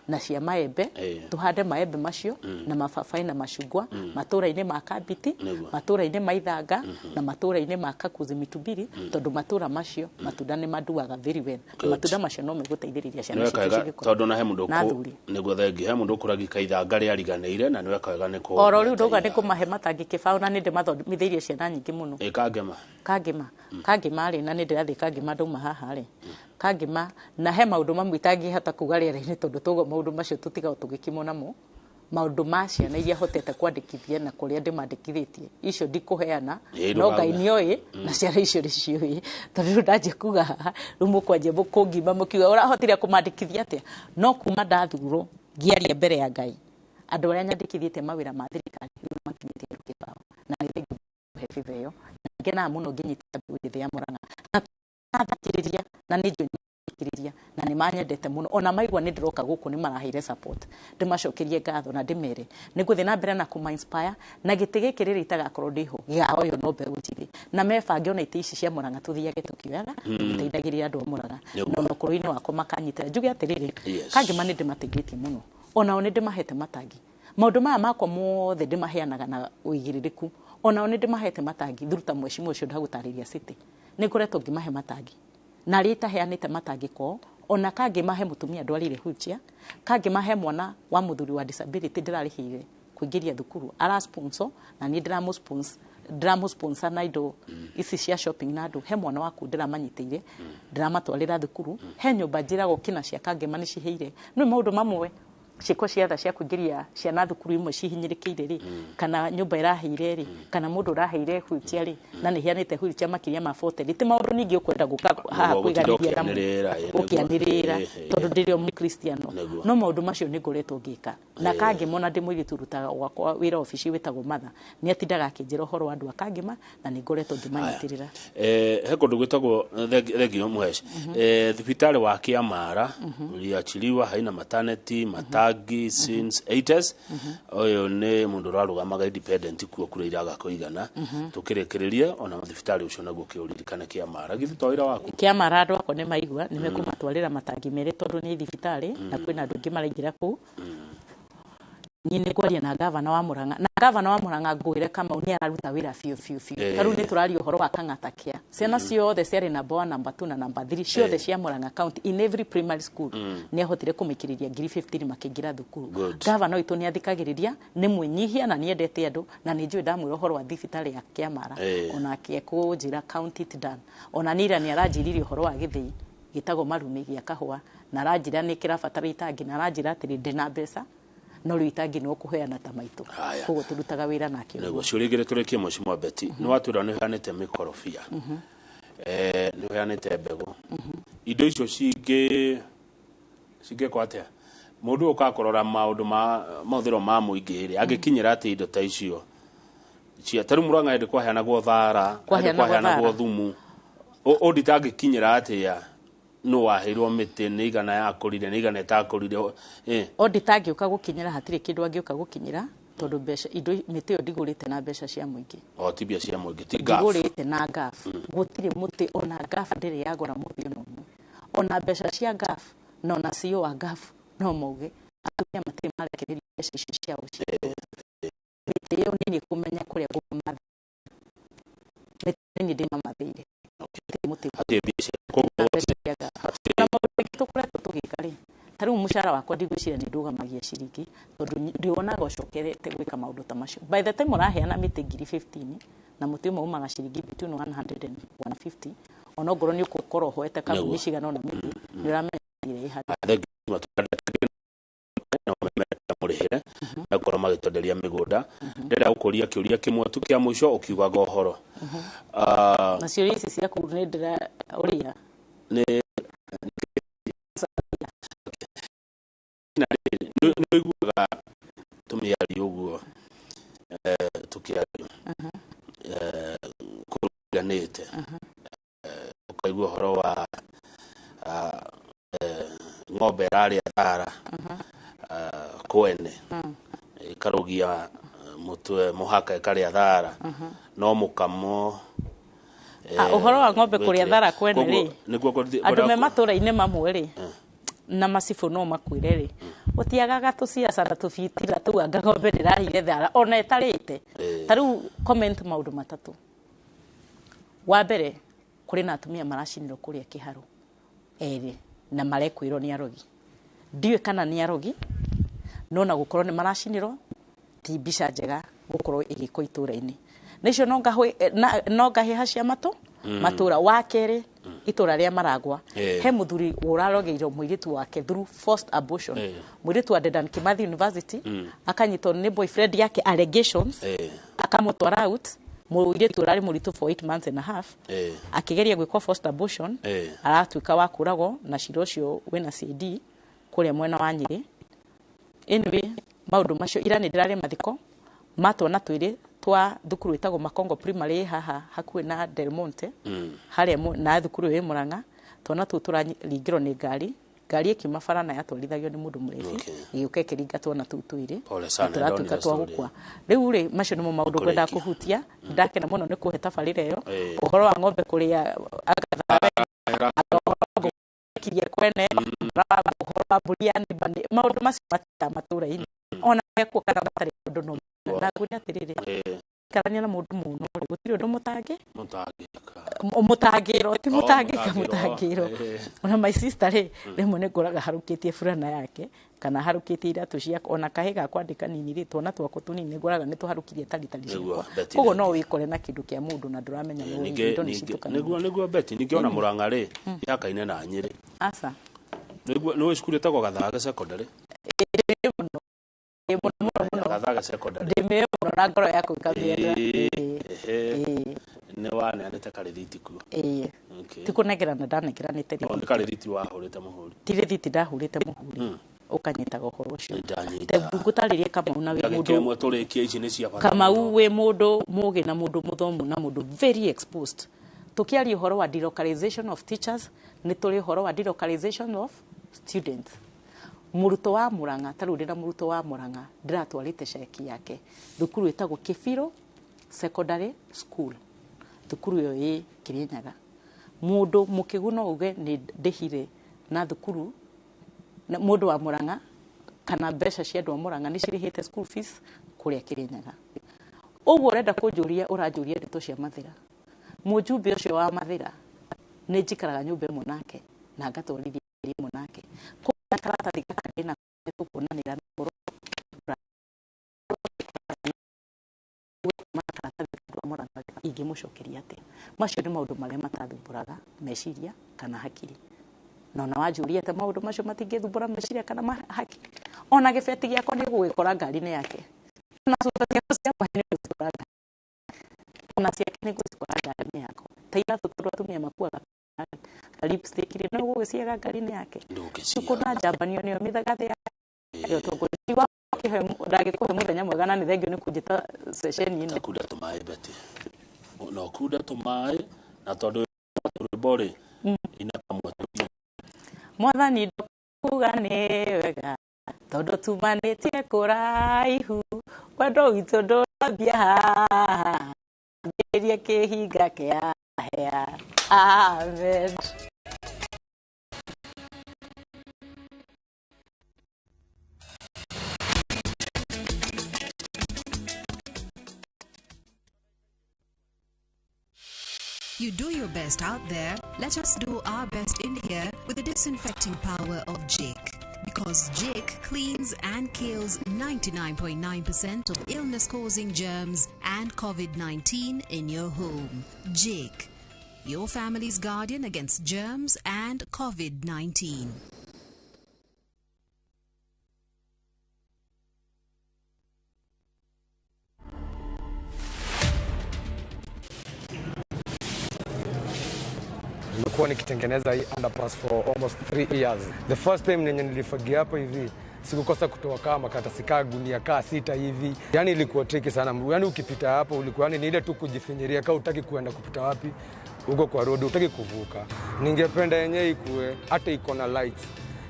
na cia maembe. Tũhande maembe macio na mababaĩ na macungwa matũra-inĩ ma Kambiti, matũra-inĩ ma Ithanga na matũra-inĩ ma Kakuzi Mitumbiri, tondũ matũra macio matunda nĩ manduaga very well, na matunda macio no megũteithĩrĩria ciana Nĩweka citũ wega cigĩkũra. Tondũ na he mũndũ Na athuri. Nĩguo, thengi. He mũndũ ũkũragika ithanga rĩariganĩire na nĩweka wega nĩ kũ Oro rĩu ndauga nĩ kũmahe matangi 20, na nĩ ndĩmathomithĩirie ciana nyingĩ mũno. Ĩ Kangema? Kangema, Kangema rĩ, na nĩ ndĩrathiĩ Kangema ndauma haha rĩ, Kangema. Na he maũndũ mamwe itangĩhota kuga rĩera-inĩ, tondũ tũguo maũndũ macio tũtigagwo tũgĩkimwo namo, maũndũ ma ciana iria hotete kwandĩkithia na kũrĩa ndĩmandĩkithĩtie, icio ndikũheana. No Ngai nĩoĩ na ciana icio nĩ ciũĩ, tondũ rĩu ndanjia kuga haha, rĩu mũkwanjia kũngima mũkiuga ũrahotire kũmandĩkithia atĩa. No kuma ndathurwo, ngĩaria mbere ya Ngai, andũ arĩa nyandĩkithĩtie mawĩra ma thirikari rĩu makinyĩtie andũ 20, na nĩ thengiũ he favor ĩyo, na ngenaga mũno ngĩnyita mbeũ njĩthĩ ya Murang'a na nathikĩrĩria, na nĩ njũĩ nĩthikĩrĩria na nĩ manyendete mũno. Ona maigua nĩ ndĩroka gũkũ nĩ maraheire support, ndĩmacokerie ngatho na ndĩmere nĩ ngũthiĩ na mbere na kũma inspire, na gĩtĩ gĩkĩ rĩrĩa itagakorwo ndĩho gĩgaoywo no mbeũ njĩthĩ, na mebange ona itĩ ici cia Murang'a tũthiage tũkĩoyaga, tũgĩteithagĩrĩria andũ a Murang'a, na ona ũkũrũ-inĩ wakwa makanyitĩra. Njuge atĩrĩrĩ, Kangema nĩ ndĩmateithĩtie mũno, onao nĩ ndĩmahete matangi. Maũndũ maya makwa mothe ndĩmaheanaga na ũigĩrĩrĩku, onao nĩ ndĩmahete matangi thuruta mwecimu ũcio ndagũtarĩria city, nĩ ngoretwo ngĩmahe matangi, na arĩa itaheanĩte matangi kwao, ona kangĩmahe mũtumia ndwarĩire wheelchair, kangĩmahe mwana wa mũthuri wa disability ndĩrarĩhĩire kũingĩria thukuru, ara sponsor na niĩ ndĩramũ sponsor na indo ici cia shopping, na andũ he mwana waku ndĩramanyitĩire, ndĩramatwarĩra thukuru, he nyũmba njĩragwo kĩna cia Kangema nĩ cihĩire. Nĩ maũndũ mamwe ciĩko cia tha cia kũingĩria ciana thukuru imwe cihinyĩrĩkĩire rĩ, kana nyũmba ĩrahĩire rĩ, kana mũndũ ũraheire wheelchair rĩ, na nĩ heanĩte wheelchair makĩria ma 40 rĩ, ti maũndũ ningĩ ũkwenda gũka haha Nĩguo, gũtinda kwĩganĩria namo. ũkĩanĩrĩra, ĩ, nĩguo. Ũkĩanĩrĩra, tondũ ndĩrĩ o mũkristiano, no maũndũ macio nĩ ngoretwo ngĩka. Na Kangema, ona ndĩ mũirĩtu ũrutaga gwakwa wĩra obici wĩtagwo Matha, nĩ atindaga akĩnjĩra ũhoro wa andũ a Kangema, na nĩ ngoretwo ngĩmanyitĩrĩra. He kũndũ gwĩtagwo thengio Mũhesh, thibitarĩ wa Kĩamara uliachiliwa haina maternity matangi since 80s. Ũyũ nĩ mũndũ ũrarũgamaga independent kuo kũrĩa iraga kũigana. Tũkĩrĩkĩrĩrie ona thibitarĩ ũcio naguo kĩũririkane Kĩamara, githĩ to wĩra waku? Kĩamara andũ akwa nĩ maigua nĩ mekũmatwarĩra matangi merĩ, tondũ nĩ thibitarĩ na kwĩna andũ aingĩ maraingĩra kũu. Niĩ nĩ ngwaria na gavana wa Murang'a, na gavana wa Murang'a ngwĩre Kamau nĩ araruta wĩra biũ biũ biũ. Ta rĩu nĩ tũraria ũhoro wa Kang'ata Care, ciana ciothe ciarĩ number 1, number 2 na number 3 ciothe cia Murang'a County in every primary school nĩ ahotire kũmĩkĩrĩria ngiri 15 makĩingĩra thukuru. Gavana witũ nĩ athikagĩrĩria, nĩ mwĩnyihia na nĩ endete andũ, na nĩ njũĩ ndamwĩra ũhoro wa thibitarĩ ya Kĩamara, onake ekũnjĩra count it done. Ona nira nĩ aranjĩrire ũhoro wa gĩthĩi gĩtagwo Marumi gĩa kahũa, na aranjĩra nĩ kĩrabatara itangi, na aranjĩra atĩrĩ, ndĩna mbeca no rĩu itangi no kũheana ta maitũ. Koguo tũrutaga wĩra nake. Nĩguo ciũria igĩrĩ tũrĩkie. Mheshimiwa Betty, nĩ watwĩra nĩ ũheanĩte mĩkorobia, nĩ ũheanĩte mbegũ, indo icio cingĩkwo atĩa? Mũndũ ũyũ ũkaga kũrora maũndũ ma mahũthĩro ma mũingĩ rĩ, angĩkinyĩra atĩ indo ta icio cia ta rĩu Murang'a hĩndĩ kwaheanagwo thara, hĩndĩ Kwaheanagwo kwaheanagwo thara. thumu, ũndita angĩkinyĩra atĩa? Nũ waheirwo mĩtĩ, nĩ igana yakũrire, nĩ igana ĩtakũrire? Auditor angĩũka gũkinyĩra, hatirĩ kĩndũ angĩũka gũkinyĩra, tondũ mbeca indo mĩtĩ ĩyo ndigũrĩte na mbeca cia mũingĩ. O ti mbia cia mũingĩ, ti ngaf? Ndigũrĩte na ngaf, gũtirĩ mũtĩ ona ngaf ndĩrĩ yagũra mũtĩ ona ũmwe, ona mbeca cia ngaf, na ona CEO wa ngaf no mauge atumia matirĩ marekereria mbeca icio ciao cia mĩtĩ ĩyo. Nĩ niĩ kũmenya kũrĩa ngũmathĩra mĩtĩ, nĩ niĩ ndĩmamathĩire. Gũtirĩ mũtĩ Hatirĩ mbia cia koguo na mbeca cia ngaf. Hatirĩ. Na maũndũ maingĩ tũkoretwo tũgĩka rĩ, ta rĩu mũcara wakwa ndigwĩciria nĩ ndũgamagia ciringi, tondũ ndĩwonaga ũcokerete gwĩka maũndũ ta macio. By the time ũraheana mĩtĩ ngiri 15 na mũtĩ ũmwe umaga ciringi between 100 and 150, ona ongorwo nĩ ũgũkorwo ũhoete kambuni cigana ũna mĩtĩ, nĩ ũramenya ĩrĩa ĩ harĩa. Thengiũ mũrĩhĩre na gũkorwo magĩtwenderia mĩgũnda. Ndĩrenda gũkũria kĩũria kĩmwe tu kĩa mũico ũkiugaga ũhoro. Na ciũria ici ciaku nĩ ndĩra ũria. Nĩ na rĩrĩ, nĩ ũiguaga tũmĩario ũguo, tũkĩario kũriganĩte, ũkaigua ũhoro wa ng'ombe ĩrarĩa thara kwene, ĩkarũgia mũtwe mũhaka ĩkarĩa thara no mũkamo. Ũhoro wa ng'ombe kũrĩa Gwĩkĩre. thara kwene Koguo, rĩ, nĩguo andũ me matũra-inĩ mamwe rĩ, na macibũ no makwĩre rĩ, gũtiagaga tũciacara tũbitira tũu, anga ng'ombe ndĩrarĩire thara ona ĩtarĩte. Ta rĩu comment maũndũ matatũ. Wa mbere, kũrĩ na atumia maracinirwo kũrĩa kĩharũ erĩ na marekwĩrwo nĩ arogi, ndiũĩ kana nĩ arogi, no na gũkorwo nĩ maracinirwo ti mbica njega gũkorwo ĩgĩkwo itũra-inĩ na icio no no ngahĩha cia matũ matũra. Wa kerĩ, itũra rĩa Maragwa, he mũthuri ũrarogeirwo mũirĩtu wake through forced abortion, mũirĩtu wa Dedan Kimathi University, akanyitwo nĩ boyfriend yake, allegations, akamũtwara out, mũirĩtu ũrarĩ mũritũ for 8 months and a half, akĩgeria gwĩkwo forced abortion, aratuĩka wa kũragwo, na cira ũcio wĩna CD kũrĩa mwena wa Nyĩrĩ. Anyway, maũndũ macio, ira nĩ ndĩrarĩ mathiko ma twana twĩrĩ twa thukuru ĩtagwo Makongo Primary ĩ haha hakuhĩ na Del Monte, harĩa na thukuru ĩyo ĩ Murang'a. Twana tũu tũraringĩrwo nĩ ngari. Ngari ĩkiuma bara na yatwarithagio nĩ mũndũ mũrebi, ĩgĩũka ĩkĩringa twana tũu twĩrĩ na tũratuĩka twa gũkua. Rĩu rĩ, macio nĩmo maũndũ ngwendaga kũhutia. Ndakena mũno nĩ kũhe tabarĩra ĩyo. Ũhoro wa ng'ombe kũrĩa agathakirie kwene, ũhoro wa mbũri ya nĩmba, maũndũ macio matita matũra-inĩ ona mekuo kana matarĩ ũndũ no na ngwĩre atĩrĩrĩ, ikarania na mũndũ mũno rĩ, gũtirĩ ũndũ mũtangĩrwo, ti mũtangĩka, mũtangĩrwo. Ona my sister rĩ, rĩmwe nĩ ngoraga harũkĩtie burana yake kana harũkĩtie iratũ ciakwa, ona kahĩ gakwa ndĩ kanini rĩ, twana twakwa tũnini nĩ ngoraga nĩ tũharũkirie taritari ciakwa. Koguo no wĩkore na kĩndũ kĩa mũndũ na ndũramenya indo nĩ citũkanaga. Nĩguo Betty, ningĩ ona Murang'a rĩ, yakaine na Nyĩrĩ. Aca. Nĩguo nĩ cukuru ĩtagwo Gathaga Secondary. Mũno mũno mũno. Gathaga Secondary. Ndĩmĩũĩ mũno na ngoro yaku ĩkamĩenda. Nĩ waneanĩte karĩthiti kuo. Ĩĩ. Ti kũnengerana ndanengeranĩte rĩthiti. Nĩ karĩthiti wahũrĩte mũhũri. Ti rĩthiti ndahũrĩte mũhũri. Ũkanyitaga ũhoro ũcio. Ngũtarĩrie Kamau na wĩ mũndũ. Tũrĩkie ici nĩ cia bata. Kamau wĩ mũndũ mũgĩ na mũndũ mũthomu na mũndũ very exposed. Tũkĩaria ũhoro wa delocalization of teachers, nĩ tũrĩ ũhoro wa delocalization of students. Mũrutwo wa Murang'a, ta rĩu ndĩna mũrutwo wa Murang'a, ndĩratwarĩte ceki yake thukuru ĩtagwo Kĩbirũ Secondary School. Thukuru ĩyo ĩ Kĩrĩnyaga. Mũndũ mũkĩgu no uge nĩ ndĩhire na thukuru, mũndũ wa Murang'a kana mbeca cia andũ a Murang'a nĩ cirĩhĩte school fees kũrĩa Kĩrĩnyaga. Ũguo ũrenda kũnjũria, ũranjũria ndeto cia Mathĩra. Mũjumbe ũcio wa Mathĩra nĩ njikaraga nyũmba ĩmwe nake na ngatwarithia ĩmwe nake. Koguo karatathi gaka ndĩna tũkuonanĩra ngoro ingĩmũcokeria atĩa. Macio nĩ maũndũ marĩa matathumbũraga meciria kana hakiri. Na ona wanjũria atĩ maũndũ macio matingĩthumbũra meciria kana hakiri. Ona gĩbeti gĩakwa nĩ ũgũgĩkora ngari-inĩ yake. Ona cuba ciakwa cia maĩ nĩ ũgũcikora ngari. Ona ciake nĩ ngũcikora ngari-inĩ yakwa. Ta iratũ tondũ atumia makuaga lipstick rĩ, no ũgũgĩciaga ngari-inĩ yake. Cukũ na njambanio nĩyo mĩthagathĩ ya ũtongoria wa ndangĩkũhe mũthenya mwega na nĩ thengio nĩ kũnjĩta ceceni ĩno. Kunda tũmaĩ Betty. No kunda tũmaĩ na tondũ rwĩmbo rĩ ina kamwe. Mwathani ndokuga nĩ wega tondũ tumanĩtie kũraihu, wendo witũ ndũrambia haha, ambĩrĩria kĩhinga kĩa hea. Amen. You do your best out there, let us do our best in here with the disinfecting power of Jik. Because Jik cleans and kills 99.9% of illness-causing germs and COVID-19 in your home. Jik, your family's guardian against germs and COVID-19. Nimekuwa nikitengeneza hii underpass for almost 3 years. The first time nenye nilifagia hapa hivi, sikukosa kutoa kama makaratasi kaa gunia kaa 6 hivi. Yani ilikuwa tricky sana. Yani ukipita hapo ulikuwa yani ni ile tu kujifinyiria kama hutaki kuenda kupita wapi huko kwa road, hutaki kuvuka. Ningependa yenyewe ikuwe hata iko na lights.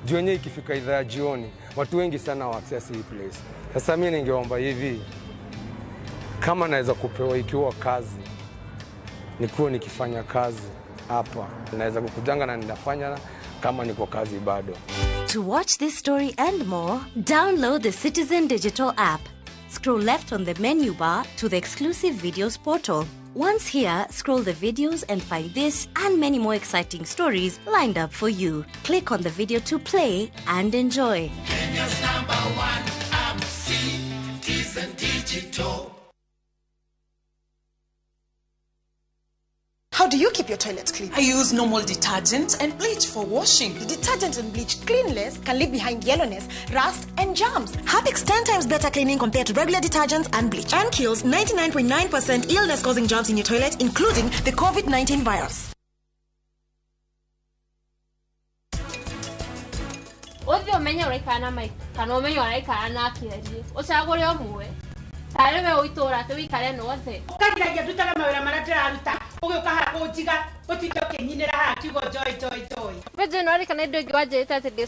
Juu yenyewe ikifika idhaa ya jioni, watu wengi sana wa access hii place. Sasa mimi ningeomba hivi, kama naweza kupewa ikiwa kazi, nikuwe nikifanya kazi hapa, naweza kukujanga na ninafanya kama niko kazi bado. To watch this story and more, download the Citizen Digital app. Scroll left on the menu bar to the exclusive videos portal. Once here, scroll the videos and find this and many more exciting stories lined up for you. Click on the video to play and enjoy. Kenya's #1 app, Citizen Digital. How do you keep your toilet clean? I use normal detergent and bleach for washing. The detergent and bleach cleanless can leave behind yellowness, rust, and germs. Harpic's 10 times better cleaning compared to regular detergents and bleach, and kills 99.9% illness-causing germs in your toilet, including the COVID-19 virus. Uthi umenye uraikara na Mike kana umenye uraikara na Kĩarie, ũcagũre ũmwe. Tarĩ we ũitũra atĩ wĩikare na othe. Ũkagiragia ndutaga mawĩra marĩa ndĩraruta, ũgĩũka haha kũnjiga. Ũtinde ũkĩnyinĩra haha kiugo joy joy joy. We January kana indo ingĩ wanjĩrĩte atĩ ndĩ